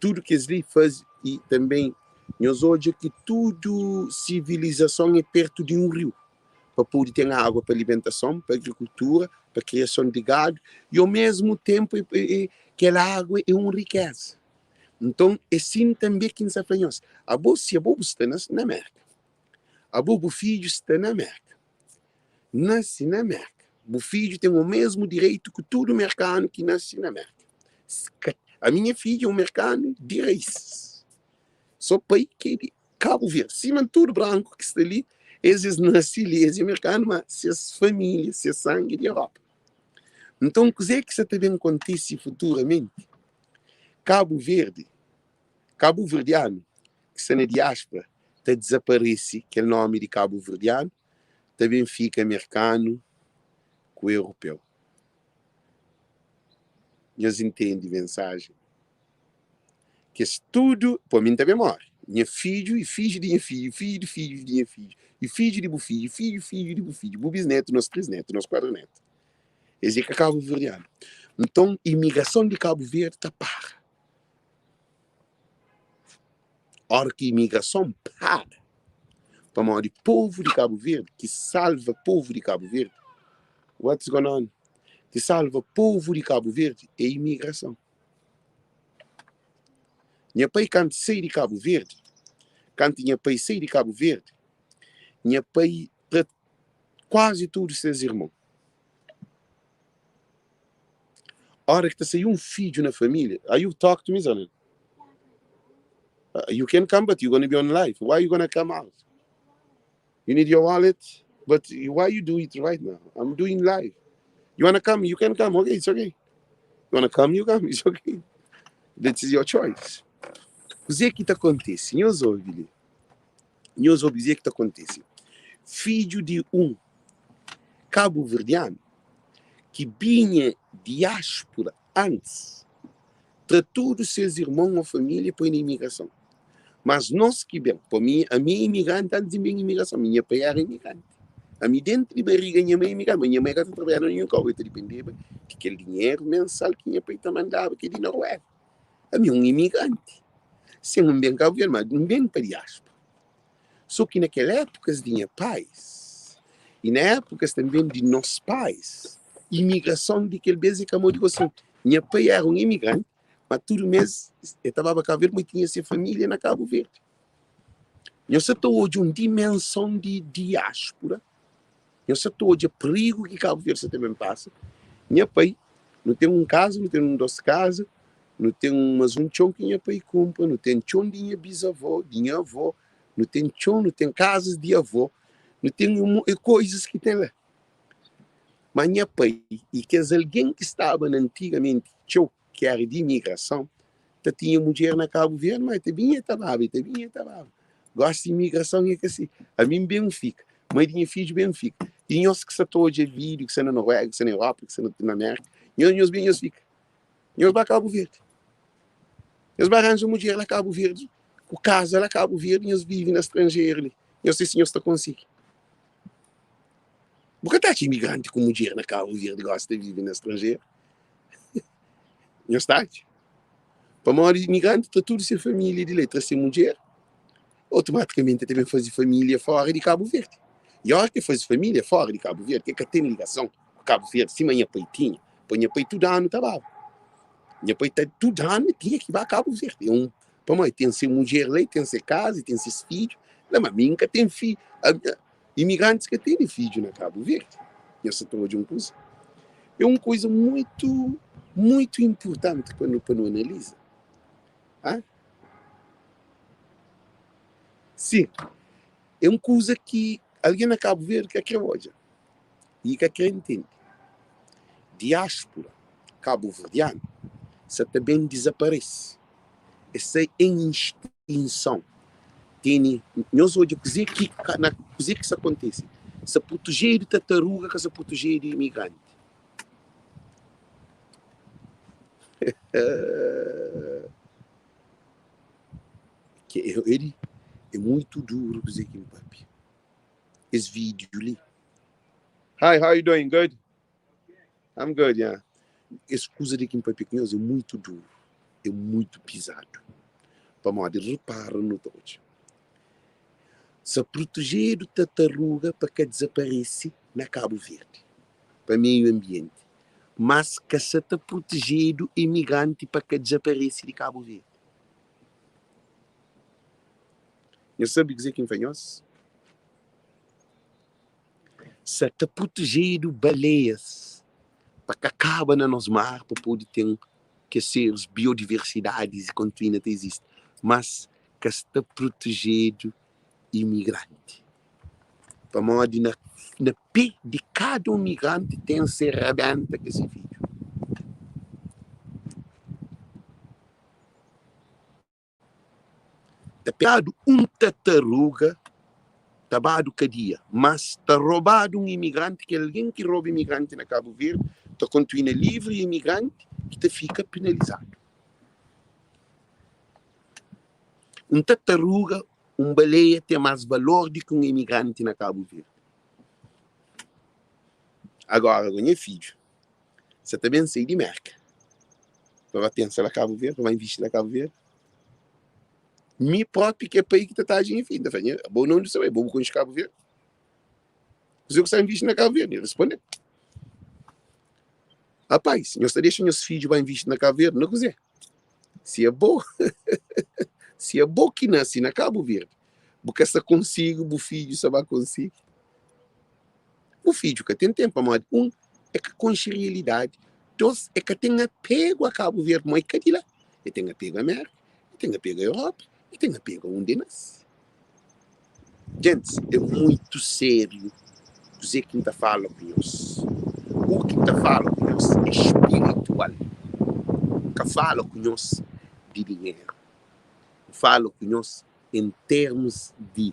tudu kes-li faze i tanbê nhos odja ki tudu sivilizason é pertu di un riu pa pode ten agu pa alimentason, pa agrikultura, pa kriason di gadu i omésmu ténpu kel agu é un rikéza. Nton, é sin tanbê ki N sta fla nhos, abo si abo bu sta na Mérka, abo bu fidju sta na Mérka, nase na Merka, bu fidju ten o mesmu direitu ku tudu merkanu ki nase na Merka. Ami nha fidju é un merkanu di rais. So pai ki é di Kabu Verdi. Sima tudu branku ki sta li, es es nase li, es é merkanu, ma ses familia, ses sangi é di Europa. Nton, kuzê ki sa ta ben kontise futuramenti? Kabu Verdi, kabuverdianu. ki sta na diáspora ta dizaparese kel nomi di kabuverdianu, ta ben fika merkanu ku europeu. Nhos intende mensajen? Kes tudu, po mi N ta ben móre, nha fidju i fidju di nha fidju, fidju di fidju di nha fidju, i fidju di bu fidju, fidju fidju di bu fidju, bu bisnetu, nos trisnetu, nos kuadrinetu. Es é ka kabuverdianu. Nton, imigrason di Kabu Verdi ta para. Óra ki imigrason para, pamodi povu di Kabu Verdi ki salva povu di Kabu Verdi, what's going on? Ki salva povu di Kabu Verdi é imigrason. Nha pai kantu sai di Kabu Verdi, kantu nha pai sai di Kabu Verdi, nha pai tra kuazi tudu ses irmon. Ora ki ta sai un fidju na família, are you talk to me, Zanin? Uh, you can come, but you're gonna be on live. Why you gonna come out? You need your wallet, but why you do it right now? I'm doing live. You wanna come? You can come. Okay, it's okay. You wanna come? You come. It's okay. That is your choice. Kuzê ki ta kontise? Nhos obi li. Nhos obi kuzê ki ta kontise. Fidju di un kabuverdianu ki binha diáspura antis, tra tudu ses irmon ô família poi na imigrason. Mas nos ki ben, pa mi, ami é imigranti antis di ben imigrason, mi nha pai éra imigranti. Ami dentu di bariga nha mai é imigranti, ma nha mai ka ta trabadjaba na ninhun kau, el ta dipendeba di kel dinheru mensal ki nha pai ta mandaba ki é di Noruega. Ami é un imigranti. Sin, N ben Kabu Verdi, ma N ben pa diáspura. So ki na kel épukas di nha pais i na épukas tanben di nos pais, imigrason di kel bes é ka modi gosi. Nha pai éra un imigranti, ma tudu mês el ta baba Kabu Verdi, ma el tinha se família na Kabu Verdi. Nhos sa ta odja un dimenson di diáspura, nhos sa ta odja prigu ki Kabu Verdi sa ta ben pasa. Nha pai, nu ten un kaza, nu ten un dos kaza, Nu ten mas un txon ki nha pai kunpra, nu ten txon di nha bizavó, di nha avó, nu ten txon, nu ten kazas di avó, nu ten un monti koizas ki ten la. Má nha pai i kes algen ki staba na antigamenti txeu ki éra di imigrason, ta tinha mudjer na Kabu Verdi, má e ta binha e ta baba, e ta binha e ta baba. Gósi imigrason é ka si. Ami N ben fika, mai di nha fidju ben fika. I nhos ki sta ta odja vídiu, ki sta na Noruega, ki sta na Europa, ki sta na Mérka, nhos, nhos ben nhos fika. Nhos ba Kabu Verdi. Nhos ba ranja mudjer la Kabu Verdi, ku kaza la Kabu Verdi, nhos vivi na stranjeru li. Nhos sei si nhos ta konsigi. Bu ka ta atxa imigranti ku mudjer na Kabu Verdi gosi ta vivi na stranjeru? Nhos ta atxa? Pamodi imigranti tra tudu se familia di la, e tra se mudjer, otomatikamenti e ta ben faze familia fora di Kabu Verdi. I ora ki e faze familia fora di Kabu Verdi, e ka ten ligason ku Kabu Verdi sima nha pai tinha. Pa nha pai tudu anu ta baba. Nha pai ta tudu anu tinha ki ba Kabu Verdi. É un pamodi ten se mudjer la, ten se kaza, ten ses fidju. La ma mi nka ten fi, imigrantis ka tene fidju na Kabu Verdi. Nha sa ta odja un kuza. É un kuza muitu, muitu inpurtanti pa nu pa nu analiza. Ha? Sim, é un kuza ki algen na Kabu Verdi ka kre odja. i ka kre ntende. Diáspura kabuverdianu sa ta ben dizaparese, es sta en extinson. Tene, nhos odja kuze ki na kuze ki sta kontise, sta protejedu tataruga ka sta protejedu imigranti. Ke é muitu duru kuze ki N papia. Es vídiu li. Hi, how you doing? Good? I'm good, yeah. Es kuza di ki N papia ku nhos é muitu duru, é muitu pizadu. Pamodi, repara nu ta odja. Sa protejedu tataruga pa ka dizaparese na Kabu Verdi, pa meiu anbienti. Mas ka sa ta protejedu imigranti pa ka dizaparese di Kabu Verdi. Nhos sabe kuzê ki N fla nhos? Sa ta protejedu baleias pa ka kaba na nos mar pa pode ten kes seres biodiversidadis i kontinua ta izisti, mas ka sta protejedu imigranti pamodi na na pé di kada un migranti ten se rabenta ke se fidju. Ta pegadu un tataruga ta badu kadia, mas ta robadu un imigranti, kel algen ki roba imigranti na Kabu Verdi ta kontinua livri i imigranti ki ta fika penalizadu. Un tataruga, un baleia ten mas valor di ki un imigranti na Kabu Verdi. Agora go nha fidju sa ta ben sai di Merka pa ba pensa la Kabu Verdi, pa ba invisti la Kabu Verdi. Mi propi ki é pai ki ta tadja nha fidju, N ta fla, nha, bo na undi bu sta bai? Bo bu konxe Kabu Verdi? Kuzê ku sta invisti na Kabu Verdi? El responde, Rapaz, nhos ta dexa nhos fidju ba invisti na Kabu Verdi? Na kuzê? Si é bo, si é bo ki nase na Kabu Verdi, bu ka sta konsigi, bu fidju sta ba konsigi. Bu fidju ka ten tenpu, pamodi un, e ka konxe realidadi, dos, e ka ten apegu a Kabu Verdi, pamodi e ka di la. E ten apegu a Merka, e ten apegu a Europa, e ten apegu a undi e nase. Gentis, é muitu sériu kuzê ki N ta fala ku nhos. U ki N ta fala ku nhos é spiritual. N ka fala ku nhos di dinheru. N fala ku nhos en termus di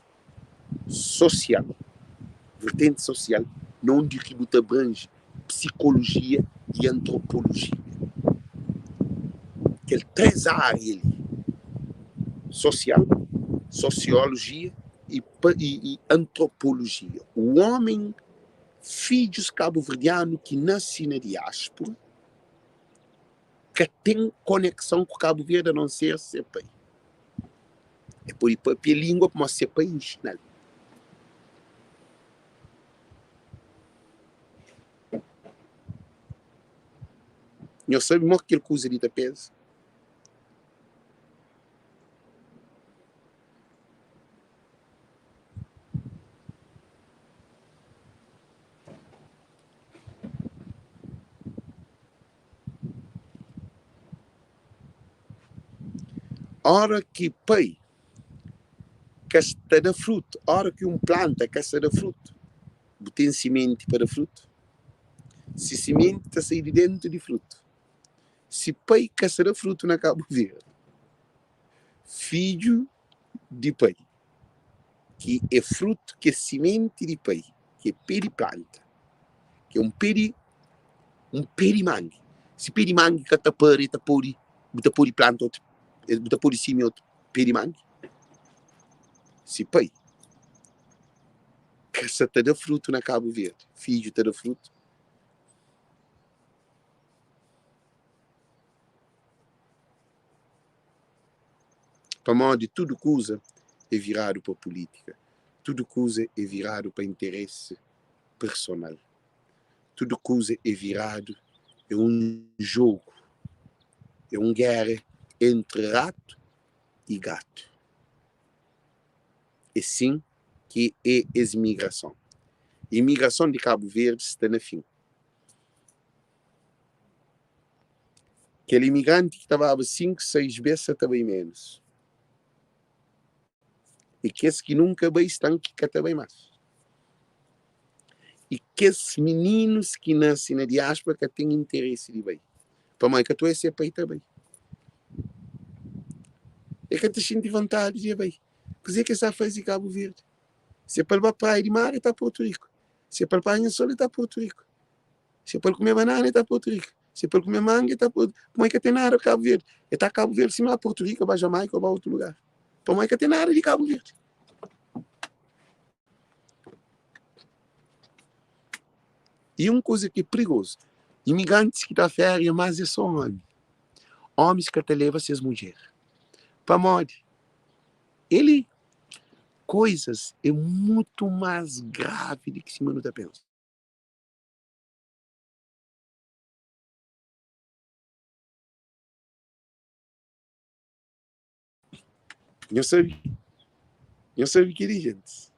sosial, vertenti sosial, na undi ki bu ta abranji psikolojia i antropolojia. Kel 3 ária li, sosial, sosiolojia i, i, i antropolojia. O homem, fidjus kabuverdianu ki nasi na diáspora, ka ten konekson ku Kabu Verdi a non ser se pai. E pode papia lingua pamodi se pai inxina-l. Nhos sabe mo ki kel kuza li ta peza? Ora ki pai ka sta da frutu, ora ki un planta ka sta da frutu, bu ten simenti pa da frutu? Si simenti ta sai di dentu di frutu. Si pai ka sta da frutu na Kabu Verdi, fidju di pai, ki é frutu, ki é simenti di pai, ki é pé di planta, ki é un pé di un pé di mangi. Si pé di mangi ka ta pari, ta pode, bu ta pode planta otu, bu ta pode simia otu pé di mangi? Si pai ka sa ta da frutu na Kabu Verdi, fidju ta da frutu? Pamodi tudu kuza é viradu pa pulítika, tudu kuza é viradu pa interesi personal, tudu kuza é viradu, é un jogu, é un géra entri ratu i gatu. É sin ki é es migrason. Imigrason di Kabu Verdi sta na fin. Kel imigranti ki ta baba 5, 6 bes sa ta bai menus. I kes ki nunka bai stan ki ka ta bai mas. I kes mininus ki nase na diaspora ka ten interesi di bai. Pamodi ka ta oja se pai ta bai. E ka ta xinti vontadi di bai. Kuze ki es sa faze Kabu Verdi? Se pa el ba praia di mar, el ta Portu Riku. Se pa el panha sol, el ta Portu Riku. Se pa el kume banana, el ta Portu Riku. Se pa el kume manga, el ta Portu Riku. Pamodi ka ten nada di Kabu Verdi. El ta Kabu Verdi sima Portu Riku, ba Jamaika, ba otu lugar. Pamodi ka ten nada di Kabu Verdi. E un kuza ki é prigozu, imigrantis ki ta féria más é sô ómi. Ómis ka ta leba ses mudjer. Pamodi? El koizas é mutu más gravi di ki sima nu ta pensa. Nhos sabe, nhos sabe kel-li, gentis?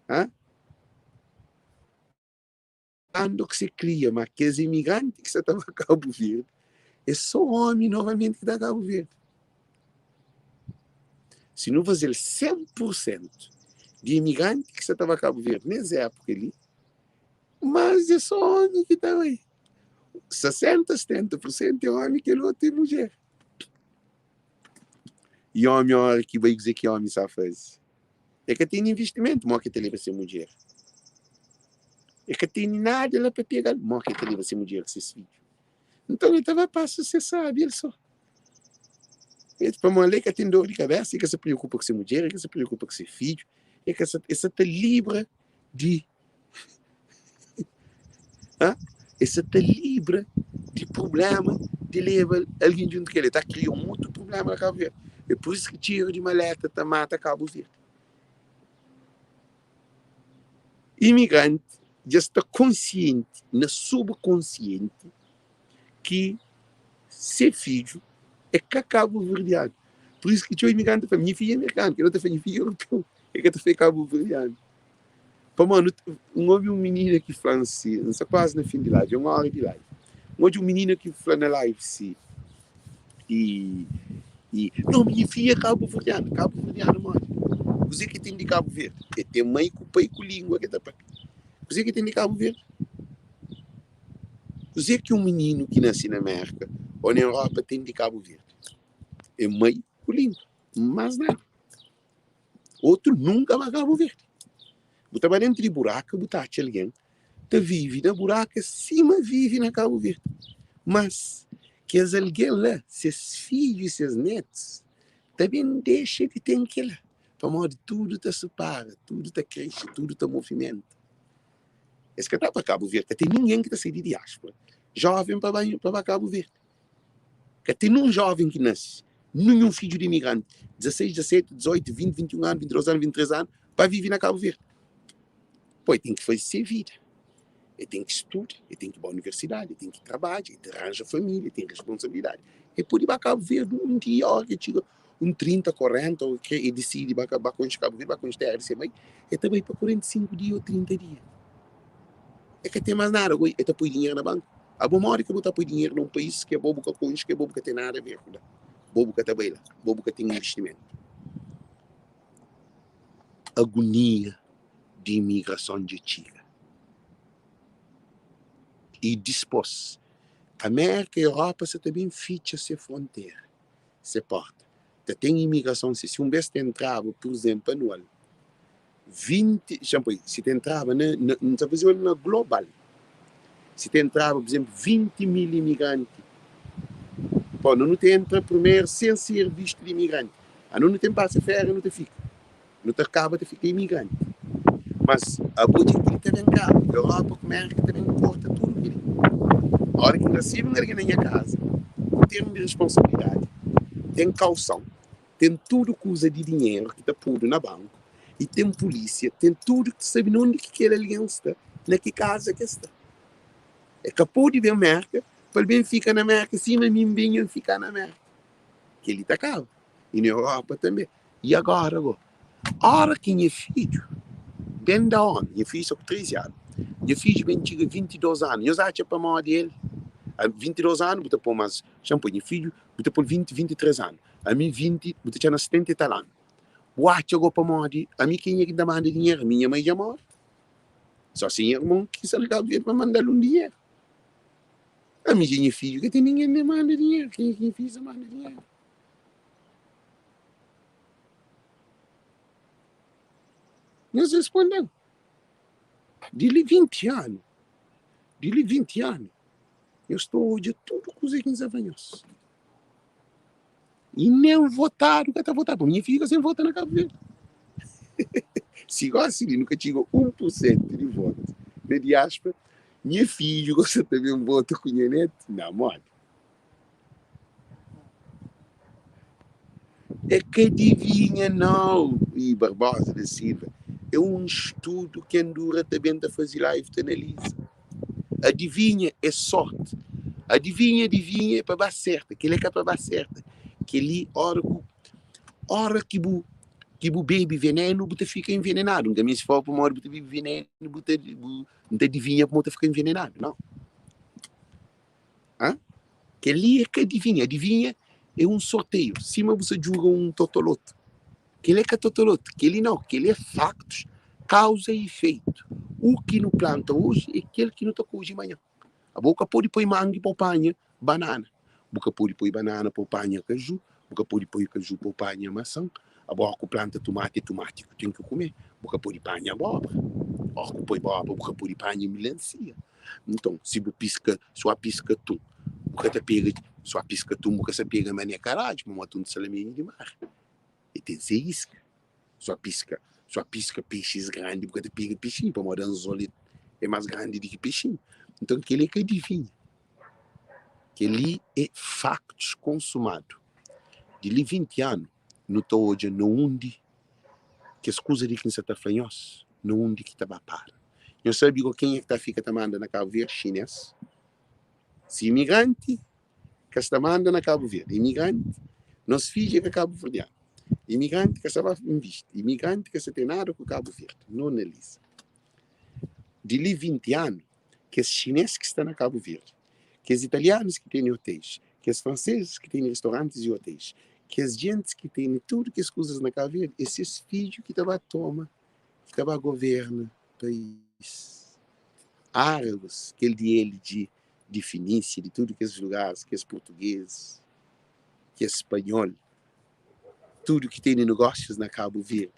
Hã? Ando ki se kria, ma kes imigranti ki sa ta ba Kabu Verdi, é sô ómi novamenti ki ta Kabu Verdi. Si nu faze-l 100 pur sentu di imigranti ki sa ta ba Kabu Verdi nes épuka li, mas é sô ómi ki ta bai. 60, 70 pur sentu é ómi, kel otu é mudjer. I omi ora ki bai kuze ki omi sa faze? E ka tene investimentu, mo ki ta leba se mudjer? E ka tene nada la pa pega-l, mo ki ta leba se mudjer ku ses fidju? Nton e ta ba pasa se sabi el so. E pamodi el ka ten dor di kabesa, e ka sa preokupa ku se mudjer, e ka sa preokupa ku se fidju, e ka sa, e sa ta libra di ha? E sa ta libra di prublema di leba algin djuntu ku el. E ta kria un otu prublema na Kabu Verdi. É pur isu ki txeru di maleta ta mata Kabu Verdi. Imigranti dja sta konsienti na subkonsienti ki se fidju é ka kabuverdianu. Pur isu ki txeu imigranti ta fla, Nha fidju é merkanu, kel otu ta fla, Nha fidju é europeu, el ka ta fla é kabuverdianu. Pamodi nu, N obi un minina ki fla-m si, N sta kuazi na fin di live, é un óra di live. N odja un minina ki fla na live si, i, i, Nau, nha fidju é kabuverdianu. Kabuverdianu modi? Kuzê ki ten di Kabu Verdi? El ten mai ku pai ku língua ki el ta papia. Kuzê ki ten di Kabu Verdi? Kuzê ki un mininu ki nase na Mérka ô na Europa ten di Kabu Verdi? É mai ku língua, más nada. Otu nunka ba Kabu Verdi. Bu ta ba dentu di buraka, bu ta atxa algen ta vive na buraka sima vive na Kabu Verdi. Mas kes algen la, ses fidju i ses netus ta ben dexa di ten kila, pamodi tudu ta supara, tudu ta krexe, tudu ta movimenta. Es ka ta pa Kabu Verdi, ka ten ningen ki ta sai di diáspora joven pa ba pa ba Kabu Verdi. Ka ten nun joven ki nase, ninhun fidju di imigranti, 16, 17, 18, 20, 21 anu, 22 anu, 23 anu, pa vive na Kabu Verdi. Pô, el ten ki faze se vida, el ten ki studa, el ten ki ba universidadi, el ten ki trabadja, el ten ki ranja família, el ten responsabilidadi. El pode ba Kabu Verdi un dia, óra ki el txiga un 30, 40, ô el disidi ba ba konxe Kabu Verdi, ba konxe téra di se mai, el ta bai pa 45 dia ô 30 dia. El ka ten más nada, el ta poi dinheru na banku. Abo modi ki bu ta poi dinheru na un país ki abo bu ka konxe, ki abo bu ka ten nada a ver ku la? Bo bu ka ta bai la, bo bu ka ten investimentu. Agonia di imigrason dja txiga. I dispôs, Amérika i Europa sa ta ben fitxa se frontera, se porta. Ta ten imigrason si. Si un bes ta entraba, pur izenplu, anual, 20, xa-m poi, si ta entraba na, na, N ta faze-l na global, si ta entraba, pur izenplu, 20 mil imigranti, pô, no nu ta entra primeru sen ser vistu di imigranti. Anu nu ten pasa féria nu ta fika, nu ta kaba ta fika imigranti. Mas abo dja kel ta ben kaba, Europa ku Mérika ta ben korta tudu kel-li. Óra ki N rasebe un algen na nha kaza, ku termu di responsabilidadi, ten kauson, ten tudu kuza di dinheru ki ta podu na banku i ten pulísia, ten tudu ki sabe na undi ki kel algen sta, na ki kaza ki el sta. El ka pode ben Mérka pa el ben fika na Mérka sima mi N ben N fika na Mérka. Kel-li ta kaba. I na Europa tanbê. I agóra gó, óra ki nha fidju ben da ómi, nha fidju sta ku 13 anu, nha fidju ben txiga 22 anu, nhos atxa pamodi el? 22 anu bu ta pô más, xa-m poi nha fidju, bu ta pô-l 20, 23 anu. Ami 20, bu ta txá na 70 i tal anu. Bu atxa go pamodi ami kenha ki ta manda dinheru? Ami nha mai dja more. Só si nha irmon ki sta na Kabu Verdi pa manda-l un dinheru. Ami dja nha fidju ka ten ningen di manda dinheru. Kenha ki nha fidju ta manda dinheru? Nhos responde-m, Di li 20 anu, di li 20 anu, nhos ta odja tudu kuza ki N sta fla nhos. I nen votadu ka ta votadu, pabia nha fidju ka sen vota na Kabu Verdi. Si gosi li nu ka txiga 1 pursentu di votu na diáspora, nha fidju gosi ta ben vota ku nha netu? Na modi? É ka divinha nau! I Barbosa da Silva, é un studu ki Andura ta ben ta faze live ta analiza. Adivinha é sorti. Adivinha, adivinha é pa ba serta. Kel-li é ka pa ba serta. Kel-li, óra ku óra ki bu ki bu bebe venenu, bu ta fika envenenadu. N ka meste fla-u pamodi bu ta bebe venenu, bu ta bu N ta adivinha pamodi bu ta fika envenenadu. Nau. Hã? Kel-li é ka adivinha. Adivinha é un sorteiu, sima bu sta djuga un totolotu. Kel-li é ka totolotu, kel-li nau, kel-li é faktus, kauza i ifeitu. U ki nu planta oji é kel ki nu ta kodje manhan. Abo bu ka pode poi mangi pa bu panha banana, bu ka pode poi banana pa bu panha kaju, Bu ka pode poi kaju pa bu panha masan. Abo óra ku planta tumati, é tumati ku ten ki kume. Bu ka pode panha abóbra. Óra ku poi bóbra, bu ka pode panha milansia. Nton, si bu piska, si bu piska atun, bu ka ta pega, si bu piska atun, bu ka sa pega mané karadju, pamodi atun ta sta la meiu di mar. E ten se iska. Si bu piska, si bu piska pexis grandi, bu ka ta pega pexinhu, pamodi anzol é más grandi di ki pexinhu. Nton, kel-li é ka divinha. Kel-li é faktus konsumadu. Di li 20 anu, nu ta odja na undi kes kuza li ki N sa ta fla nhos, na undi ki ta ba para. Nhos sabe go kenha ki ta fika ta manda na Kabu Verdi? Xinês. Si imigranti ka sta manda na Kabu Verdi, imigranti, nos fidju é ka kabuverdianu, imigranti ka sta ba invisti, imigranti ka sta ten nada ku Kabu Verdi. Nu analiza. Di li 20 anu, kes xinês ki sta na Kabu Verdi, kes italianus ki tene otéis, kes fransezis ki tene restaurantis i otéis, kes gentis ki tene tudu kes kuzas na Kabu Verdi, é ses fidju ki ta ba toma, ki ta ba governa país. Árabis, kel di LG, di Finísia, di tudu kes lugaris, kes purtugezis, kes spanhol, tudu ki tene negósius na Kabu Verdi,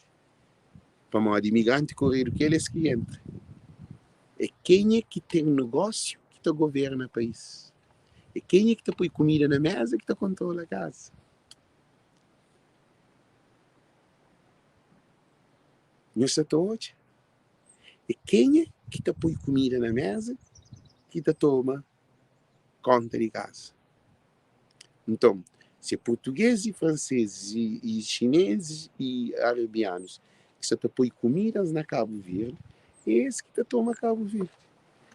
pamodi imigranti koredu kel es ki entra é kenha ki ten negósiu ki ta governa país é kenha ki ta poi kumida na meza ki ta kontrola kaza nhos sa ta odja é kenha ki ta poi kumida na meza ki ta toma konta di kaza. Nton, si é purtugês i fransês i xinês i arabianus ki sa ta poi kumidas na Kabu Verdi, é es ki ta toma Kabu Verdi.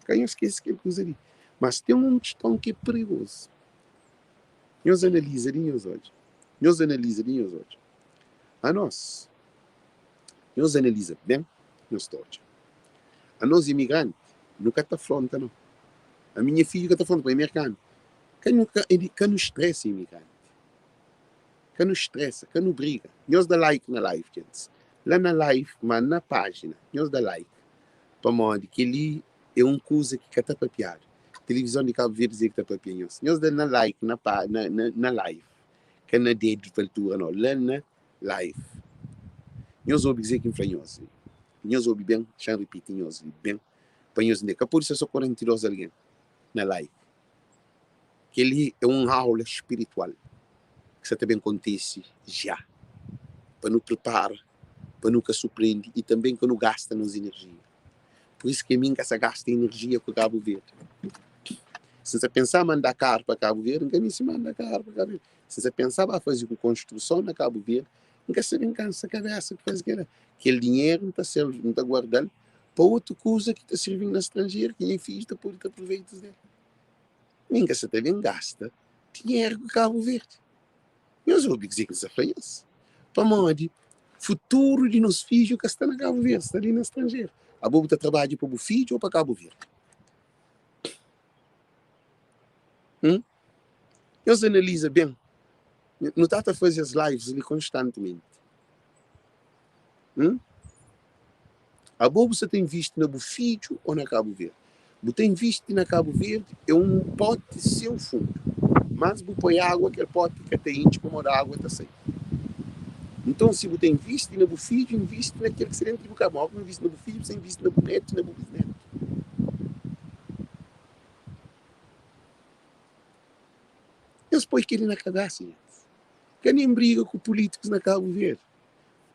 Ka nhos skese kel kuza li. Mas ten un kiston ki é perigozu. Nhos analiza di nhos odja. Nhos analiza di nhos odja. Anos, nhos analiza ben, nhos ta odja. Anos imigranti, nu ka ta fronta no. Ami nha fidju ka ta fronta, pa é merkanu. Ka nu ka ka nu stresa imigranti. Ka nu stresa, ka nu briga. Nhos da like na live gentis. La na live ma na pajina nhos da like pamodi keli é un kuza ki ka ta papiadu. Tilivizon di Kabu Verdi dze ki ta papia nhos. Nhos da na like na pa na na na live ka na dedu pa altura no la na live. Nhos obi kuzê ki N fla nhos. Nhos obi ben, xa N ripiti nhos li ben pa nhos ntende. Ka pode ser so 42 algen na live. Kel-li é un aula spiritual ki sta ta ben kontise ja, pa nu pripara, pa nu ka surprende i tanbê ka nu gasta nos inerjia. Pur isu ki ami N ka sa gasta inerjia ku Kabu Verdi. Si N sa pensa manda karu pa Kabu Verdi, N ka meste manda karu pa Kabu Verdi. Si N sa pensa ba faze ku konstruson na Kabu Verdi, N ka sta ben kansa kabesa ku faze kel-la. Kel dinheru N ta sel, N ta guarda-l pa otu kuza ki ta sirbi-m na stranjeru, ki nha fidju ta pode ta apruveita del. Mi N ka sa ta ben gasta dinheru ku Kabu Verdi. Nhos obi kuzê ki N sa fla nhos. Pamodi futuru di nos fidju ka sta na Kabu Verdi, sta li na stranjeru. Abo bu ta trabadja pa bu fidju ô pa Kabu Verdi? Hum? Nhos analiza ben. Nu ta ta faze es lives li konstantimenti. Hum? Abo bu sa ta invisti na bu fidju ô na Kabu Verdi? Bu ta invisti na Kabu Verdi é un poti sen fundu. Mas bu poi água, kel poti ka ta intxi pamodi água ta sai. Nton, si bu ta invisti na bu fidju, invisti na kel ki sta dentu di bu kaza. Modi ki bu invisti na bu fidju, bu sta invisti na bu netu i na bu bisnetu. Nhos poi kel-li na kabésa, nhos. Ka nen briga ku pulítikus na Kabu Verdi.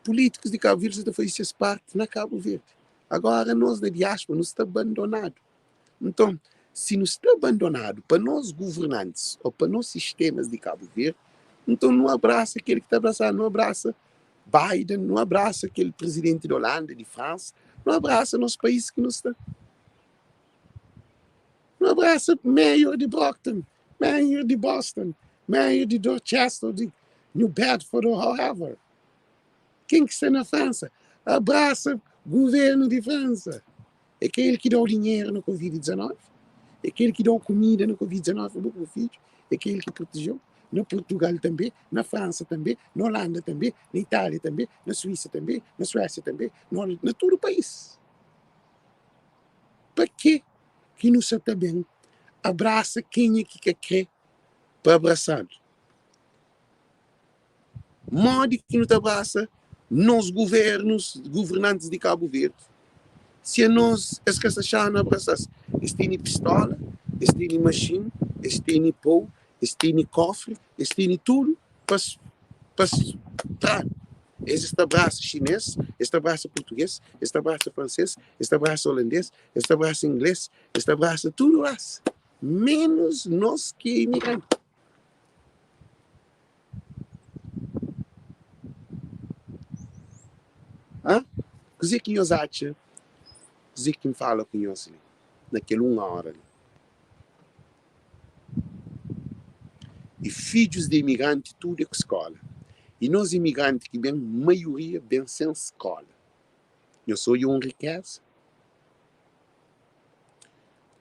Pulítikus di Kabu Verdi sa ta faze ses parti na Kabu Verdi. Agora nos na diáspora nu sta bandonadu. Nton, si nu sta bandonadu pa nos guvernantis ô pa nos sistemas di Kabu Verdi, nton nu abrasa kel ki ta abrasadu, nu abrasa Biden, nu abrasa kel prizidenti di Holanda, di Fransa, nu abrasa nos país ki nu sta. Nu abrasa mayor di Brockton, mayor di Boston, mayor di Dorchester, di New Bedford or however. Ken ki sta na Fransa, abrasa guvernu di Fransa. É ka el ki da-u dinheru na Covid-19? É ka el ki da-u kumida na Covid-19 pa bo ku bu fidju? É ka el ki proteje-u? Na Purtugal tanbe, na Fransa tanbe, na Holanda tanbe, na Itália tanbe, na Suísa tanbe, na Suésia tanbe, na tudu país. Pa ke ki nu sa ta ben abrasa kenha ki ka kre pa abrasadu? Modi ki nu ta brasa nos guvernus, guvernantis di Kabu Verdi, si anos es ka sta xa-nu abrasa-s? Es tene pistola, es tene maxin, es tene pou, es tene kofri, es tene tudu pa-s pa-s tra-nu. Es es ta brasa xinês, es ta brasa purtugês, es ta brasa fransês, es ta brasa olandês, es ta brasa inglês, es ta brasa tudu rasa, menus nos ki é imigranti. Hã? Kuzê ki nhos atxa kuzê ki N fala ku nhos li na kel un óra li? I fidjus di imigranti tudu é ku skóla. I nos imigranti ki ben, maioria ben sen skóla. Nhos odja un rikéza?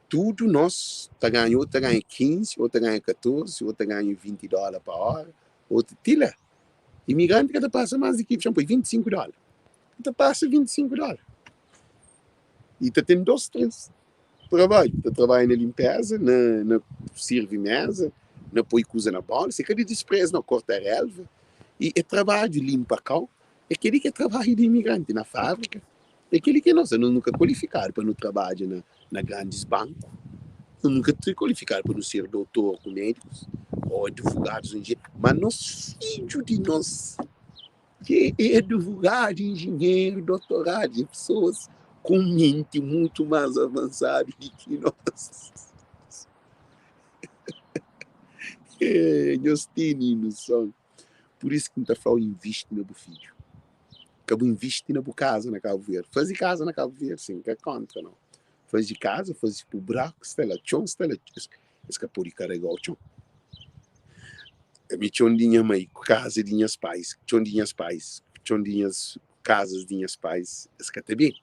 Tudu nos ta ganha, otu ta ganha 15, otu ta ganha 14, otu ta ganha 20 dóla pa óra, otu ti la. Imigranti ka ta pasa más di ki, txeu poi 25 dóla. Ka ta pasa 25 dóla. I ta ten dôs, três trabadju. Ta trabadja na linpéza, na, na sirvi méza, na poi kuza na bólsa. É ka di dispreza, nau, korta relva. I é trabadju linpa kau. É kel-li ki é trabadju di imigranti na fábrika. É kel-li ki é nos. Anos nu ka kualifikadu pa nu trabadja na na grandis banku. Nu ka ta kualifikadu pa nu ser dotor ku médikus ô advogadus un dia. Má nos fidju di nos ki é advogadu, enjenheru, dotoradu, é pesoas ku menti mutu más avansadu di ki nos. Nhos tene noson. Pur isu ki N ta fla-u invisti na bu fidju. Ka bu invisti na bu kaza na Kabu Verdi. Faze kaza na Kabu Verdi, sin, N ka kontra nau. Faze kaza, faze ku braku sta la, txon sta la. Es ka pode karega-u txon. Ami txon di nha mai ku kaza di nhas pais, txon di nhas pais, txon di nhas kazas di nhas pais, es ka ta bende.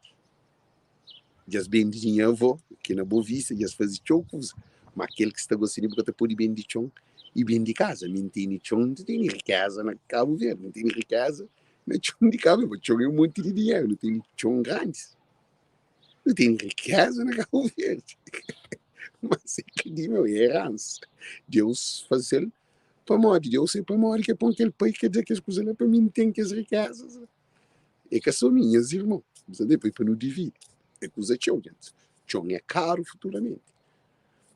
Dja es bende di nha avó, ki na Boa Vista, dja es faze txeu kuza. Má kel ki sta gosi li, bu ka ta pode bende txon i bende kaza. Mi N tene txon, N ta tene rikéza na Kabu Verdi, N tene rikéza na txon di Kabu Verdi. Txon é un monti di dinheru, nu tene txon grandis, nu tene rikéza na Kabu Verdi. Mas é ka di meu, é eransa. Deus faze-l pamodi Deus é pamodi ki el pô-m kel pai, kel da kes kuza la pa mi N ten kes rikézas la. É ka sô mi, nhas irmon. Bu sabe, pa nu dividi. É kuza txeu, gentis. Txon é karu futuramenti.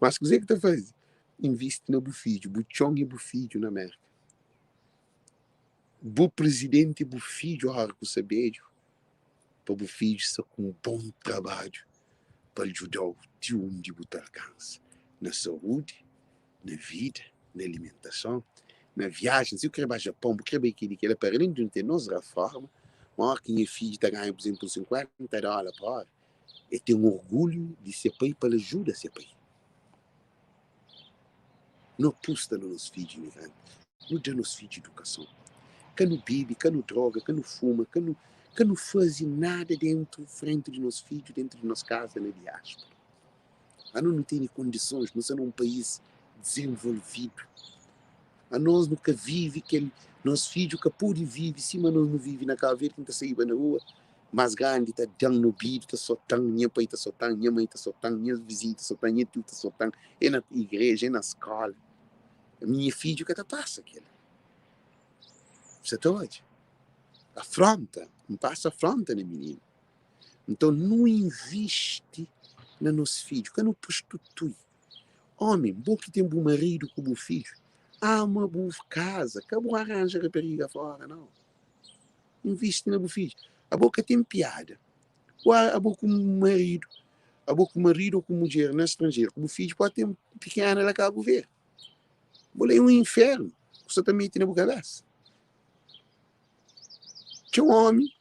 Mas kuzê ki ta faze? Invisti na bu fidju. Bu txon é bu fidju na Mérka. Bu prizidenti é bu fidju óra ku sta bedju. Pa bu fidju sta ku un bon trabadju pa el djuda-u ti undi bu ta alkansa na saúdi, na vida, na alimentason, na viajen. Si bu kre ba Japon, bu kre bai keli, kela, para alén di nu ten nos raforma, ma óra ki nha fidju ta ganha, pur izénplu, un 50 dóla pa óra, el ten orgulhu di se pai pa el ajuda se pai. Nu apusta na nos fidju imigranti, nu da nos fidju idukason. Ka nu bebe, ka nu droga, ka nu fuma, ka nu ka nu faze nada déntu frenti di nos fidju, déntu di nos kaza na diáspora. Anos nu tene kondisons, nu sta na un país dizenvolvidu. Anos nu ka vive kel, nos fidju ka pode vive sima nos nu vive na Kabu Verdi, ki nu ta saíba na rua, más grandi ta da-m na obidu, ta sota-m, nha pai ta sota-m, nha mai ta sota-m, nhas vizinhu ta sota-m, nha tiu ta sota-m, é na igreja, é na skóla. Ami nha fidju ka ta pasa kel-la. Bu sa ta odja? Afrónta, N pasa afrónta na mininu. Nton, nu invisti na nos fidju, ka nu prostitui. Ómi, bo ki ten bu maridu ku bu fidju, ama bu kaza, ka bu aranja rapariga fóra, nau. Invisti na bu fidju. Abo ka ten piada. Bu abo ku maridu, abo ku maridu ô ku mudjer na stranjeru, ku bu fidju pode ten pikena la Kabu Verdi. Bo la é un infernu ku sa ta mete na bu kabesa. Txeu ómi,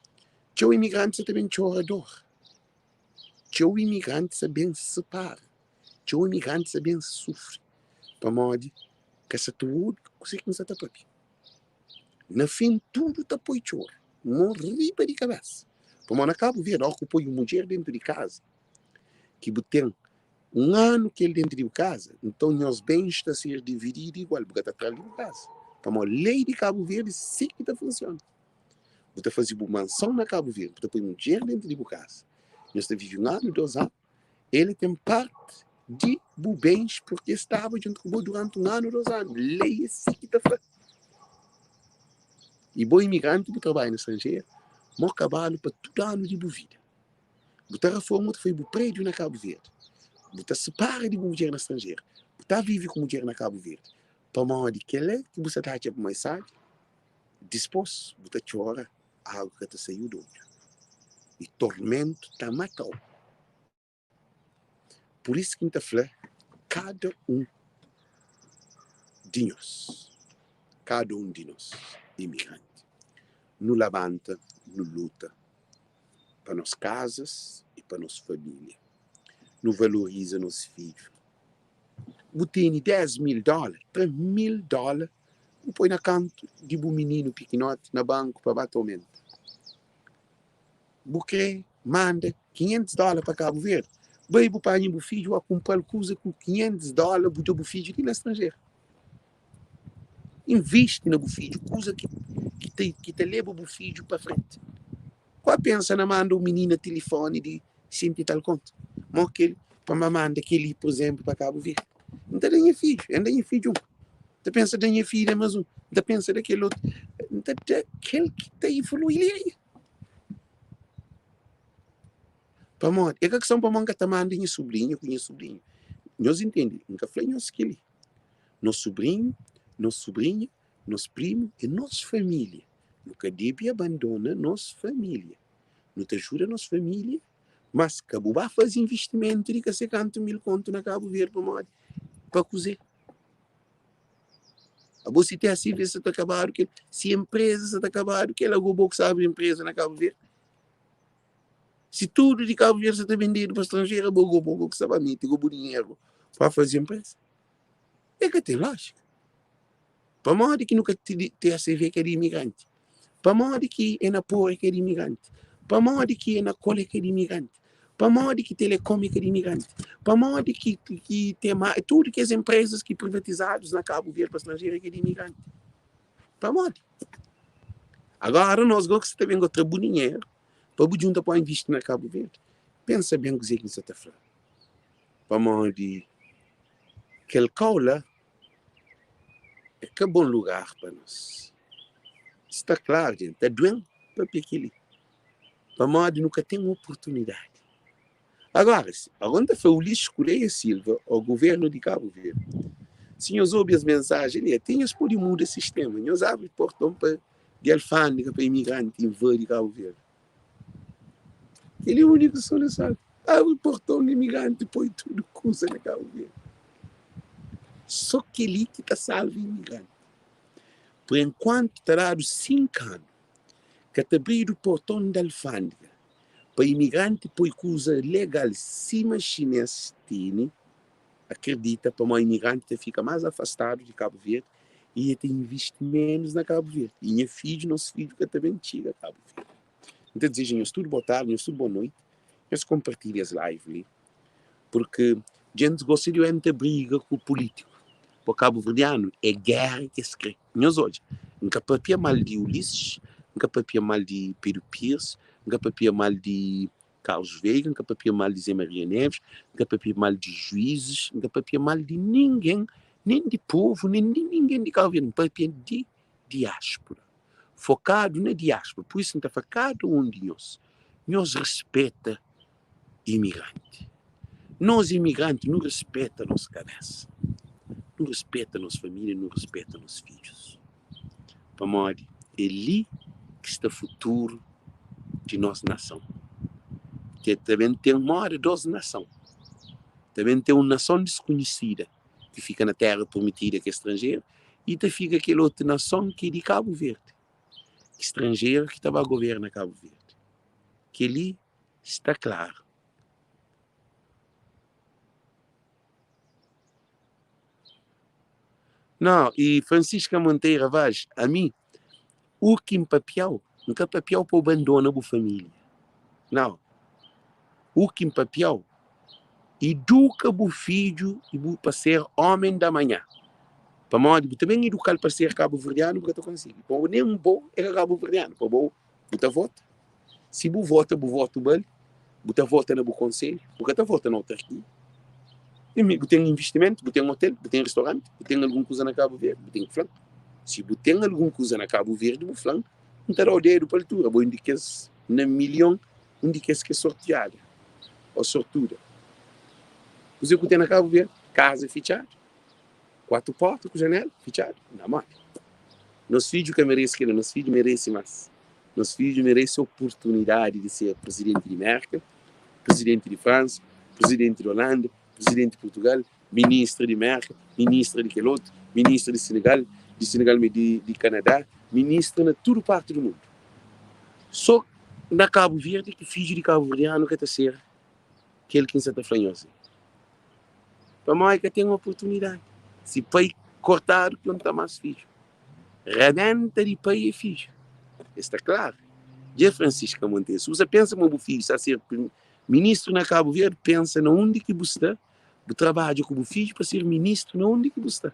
txeu imigranti sa ta ben txora dor. Txeu imigranti sa ben separa. Txeu imigranti sa ben sufri pamodi ka sa ta obi kuzê ki N sa ta papia. Na fin tudu ta poi txora, mo riba di kabesa. Pamodi na Kabu Verdi óras ki bu poi un mudjer dentu di kaza ki bu ten un anu ku el dentu di bu kaza, nton nhos bens ta ser divididu igual, bu ka ta tra-l di bu kaza. Pamodi lei di Kabu Verdi si ki ta funsiona. Bu ta faze bu manson na Kabu Verdi, bu ta poi mudjer dentu di bu kaza, nhos ta vive un anu, dos anu, el ten parti di bu bens porque el staba djuntu ku bo duranti un anu, dos anu. Lei é si ki ta fla. I bo imigranti bu trabadja na stranjeru, mo kabalu pa tudu anu di bu vida. Bu ta raforma, bu ta faze bu prédiu na Kabu Verdi. Bu ta sipara di bu mudjer na stranjeru. Bu ta vive ku mudjer na Kabu Verdi. Pamodi kel-la ki bu sa ta atxa ma é sábi, dispôs bu ta txora, agu ka ta sai-u di odju i tormentu ta mata-u. Pur isu ki N ta fla kada un di nhos, kada un di nos imigranti, nu labanta, nu luta pa nos kazas i pa nos família. Nu valoriza nos fidju. Bu tene 10 mil dóla, tra mil dóla bu poi na kantu di bu mininu pikinoti na banku pa ba ta omenta. Bu kre manda 500 dóla pa Kabu Verdi, bai bu panha bu fidju ba kunpra-l kuza ku 500 dóla bu da bu fidju li na stranjeru. Invisti na bu fidju kuza ki ki ta ki ta leba bu fidju pa frenti. Kua pensa na manda un minina tilifoni di senti tal kontu? Mo kel pa ma manda keli pur izenplu pa Kabu Verdi. N ta da nha fidju, N da nha fidju un. N ta pensa da nha filha mas un. N ta pensa da kel otu. N ta da kel ki ta ivolui li. Pamodi? É ka kiston pamodi N ka ta manda nha subrinha ku nha subrinhu. Nhos intende? N ka fla nhos kel-li. Nos subrinhu, nos subrinha, nos primu é nos família. Nu ka debe abandona nos família. Nu ta ajuda nos família, mas ka bu ba faze investimentu di ka se kantu mil kontu na Kabu Verdi pamodi pa kuzê? Abo si TSV sa ta kabadu kel, si enpreza sa ta kabadu kel, ago bo ki sa abri enpreza na Kabu Verdi? Si tudu di Kabu Verdi sa ta bendedu pa stranjeru, abo go bo ki sa ba mete go bu dinheru pa faze enpreza? É ka ten lójika. Pamodi ki nu ka TSV ka di imigranti? Pamodi ki Enapor é ka di imigranti? Pamodi ki Enacol é ka di imigranti? Pamodi ki Telecom é ka di imigranti? Pamodi ki ki tema tudu kes empresas ki privatizadus na Kabu Verdi pa stranjeru é ka di imigranti? Pamodi? Agora nos go ki sa ta ben go tra bu dinheru pa bu djunta pa invisti na Kabu Verdi. Pensa ben kuzê ki N sa ta fla. Pamodi kel kau la é ka bon lugar pa nos. Sta klaru, jenti, ta duen papia kel-li, pamodi nu ka ten oportunidadi. Agora, agora N ta fla Ulisses Correia Silva ô governu di Kabu Verdi, si nhos obi es mensajen li, ate nhos pode muda sistema, nhos abri porton pa di alfandega pa imigranti invadi Kabu Verdi. Kel-li é úniku soluson. Abri porton di imigranti poi tudu kuza na Kabu Verdi. Sô kel-li ki ta salva imigranti. Pur enkuantu ta dadu 5 anu, ka ta abridu porton di alfandega pa imigranti poi kuza legal sima xinês tene, akredita pamodi imigranti ta fika más afastadu di Kabu Verdi i e ta invisti ménus na Kabu Verdi. I nha fidju, nos fidju ka ta ben txiga Kabu Verdi. N ta dizeja nhos tudu botardi, nhos tudu boa noiti. Nhos konpartilha es live li, purki djentis gosta di oia-m ta briga ku pulítiku. Pa kabuverdianu é géra ki es kre. Nhos odja, N ka papia mal di Ulisses, N ka papia mal di Pedro Pires, N ka papia mal di Carlos Veiga, N ka papia mal di Zé Maria Neves, N ka papia mal di juízes, N ka papia mal di ningen, nen di povu, nen di ningen di Kabu Verdi. N papia di diáspora, fokadu na diáspora. Pur isu N ta fla kada un di nhos, nhos rispeta imigranti. Nos imigranti nu rispeta nos kabésa, nu rispeta nos família, nu rispeta nos fidjus. Pamodi é li ki sta futuru di nos nason. Ke ta ben ten moda dos nason. Ta ben ten un nason diskunhesida ki fika na tera prumitida ki é stranjeru i ta fika kel otu nason ki é di Kabu Verdi, ki stranjeru ki ta ba governa Kabu Verdi. Kel-li sta klaru. Não, e Francisca Monteiro Vaz, ami, u ki N papiau, N ka papiau pa bu bandona bu família. Não. U ki N papiau, iduka bu fidju i bu pa ser omen da manhã. Pamodi bu ta ben idukal pa ser kabuverdianu, bu ka ta konsigi. Pa nen bo é ka kabuverdianu, pa bo bu ta vota. Si bu vota, bu votu bali. Bu ta vota na bu konselhu, bu ka ta vota na autarkia. Bu ten investimentu, bu ten otel, bu ten restauranti, bu ten algun kuza na Kabu Verdi, bu ten ki fla. Si bu ten algun kuza na Kabu Verdi bu fla-m, N ta da-u dedu pa altura. Bo é un di kes na milhon, un di kes ki é sortiada ô sortuda. Kuzê ku ten na Kabu Verdi? Kaza fitxadu, kuatu porta ku janela fitxadu. Na modi? Nos fidju ka merese kel-la, nos fidju merese más. Nos fidju merese oportunidadi di ser prizidenti di Mérka, prizidenti di Fransa, prizidenti di Olanda, prizidenti di Purtugal, ministra di Mérka, ministra di kel otu, ministra di Senegal, di Senegal mi di di Kanadá, ministra na tudu parti di mundu. Sô na Kabu Verdi ki fidju di kabuverdianu ka ta ser kel ki N sa ta fla nhos li. Pamodi ka ten oportunidadi. Si pai kortadu, ki un ta más fidju. Rabenta di pai e fidju. Es sta klaru. Dja Francisca Monteiro, si bu sa pensa ma bu fidju sa ser ministru na Kabu Verdi, pensa na undi ki bu sta, bu trabadja ku bu fidju pa ser ministru na undi ki bu sta.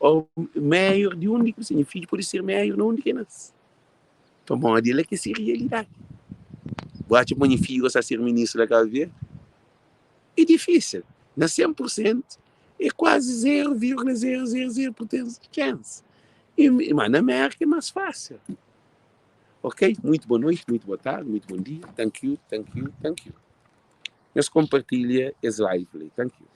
Ou mayor di undi ki bu sta. Nha fidju pode ser mayor na undi ki el nase. Pamodi el é ki se realidadi. Bu atxa ma nha fidju gosta ser ministru na Kabu Verdi? É difísil. Na 100 pur sentu é kuazi 0,000 pur tentu chance. E, ma na Amérika é más fásil. Ok? Muito boa noite, muito boa tarde, muito bom dia. Thank you, thank you, thank you. Nhos kompartilha es live li. Thank you.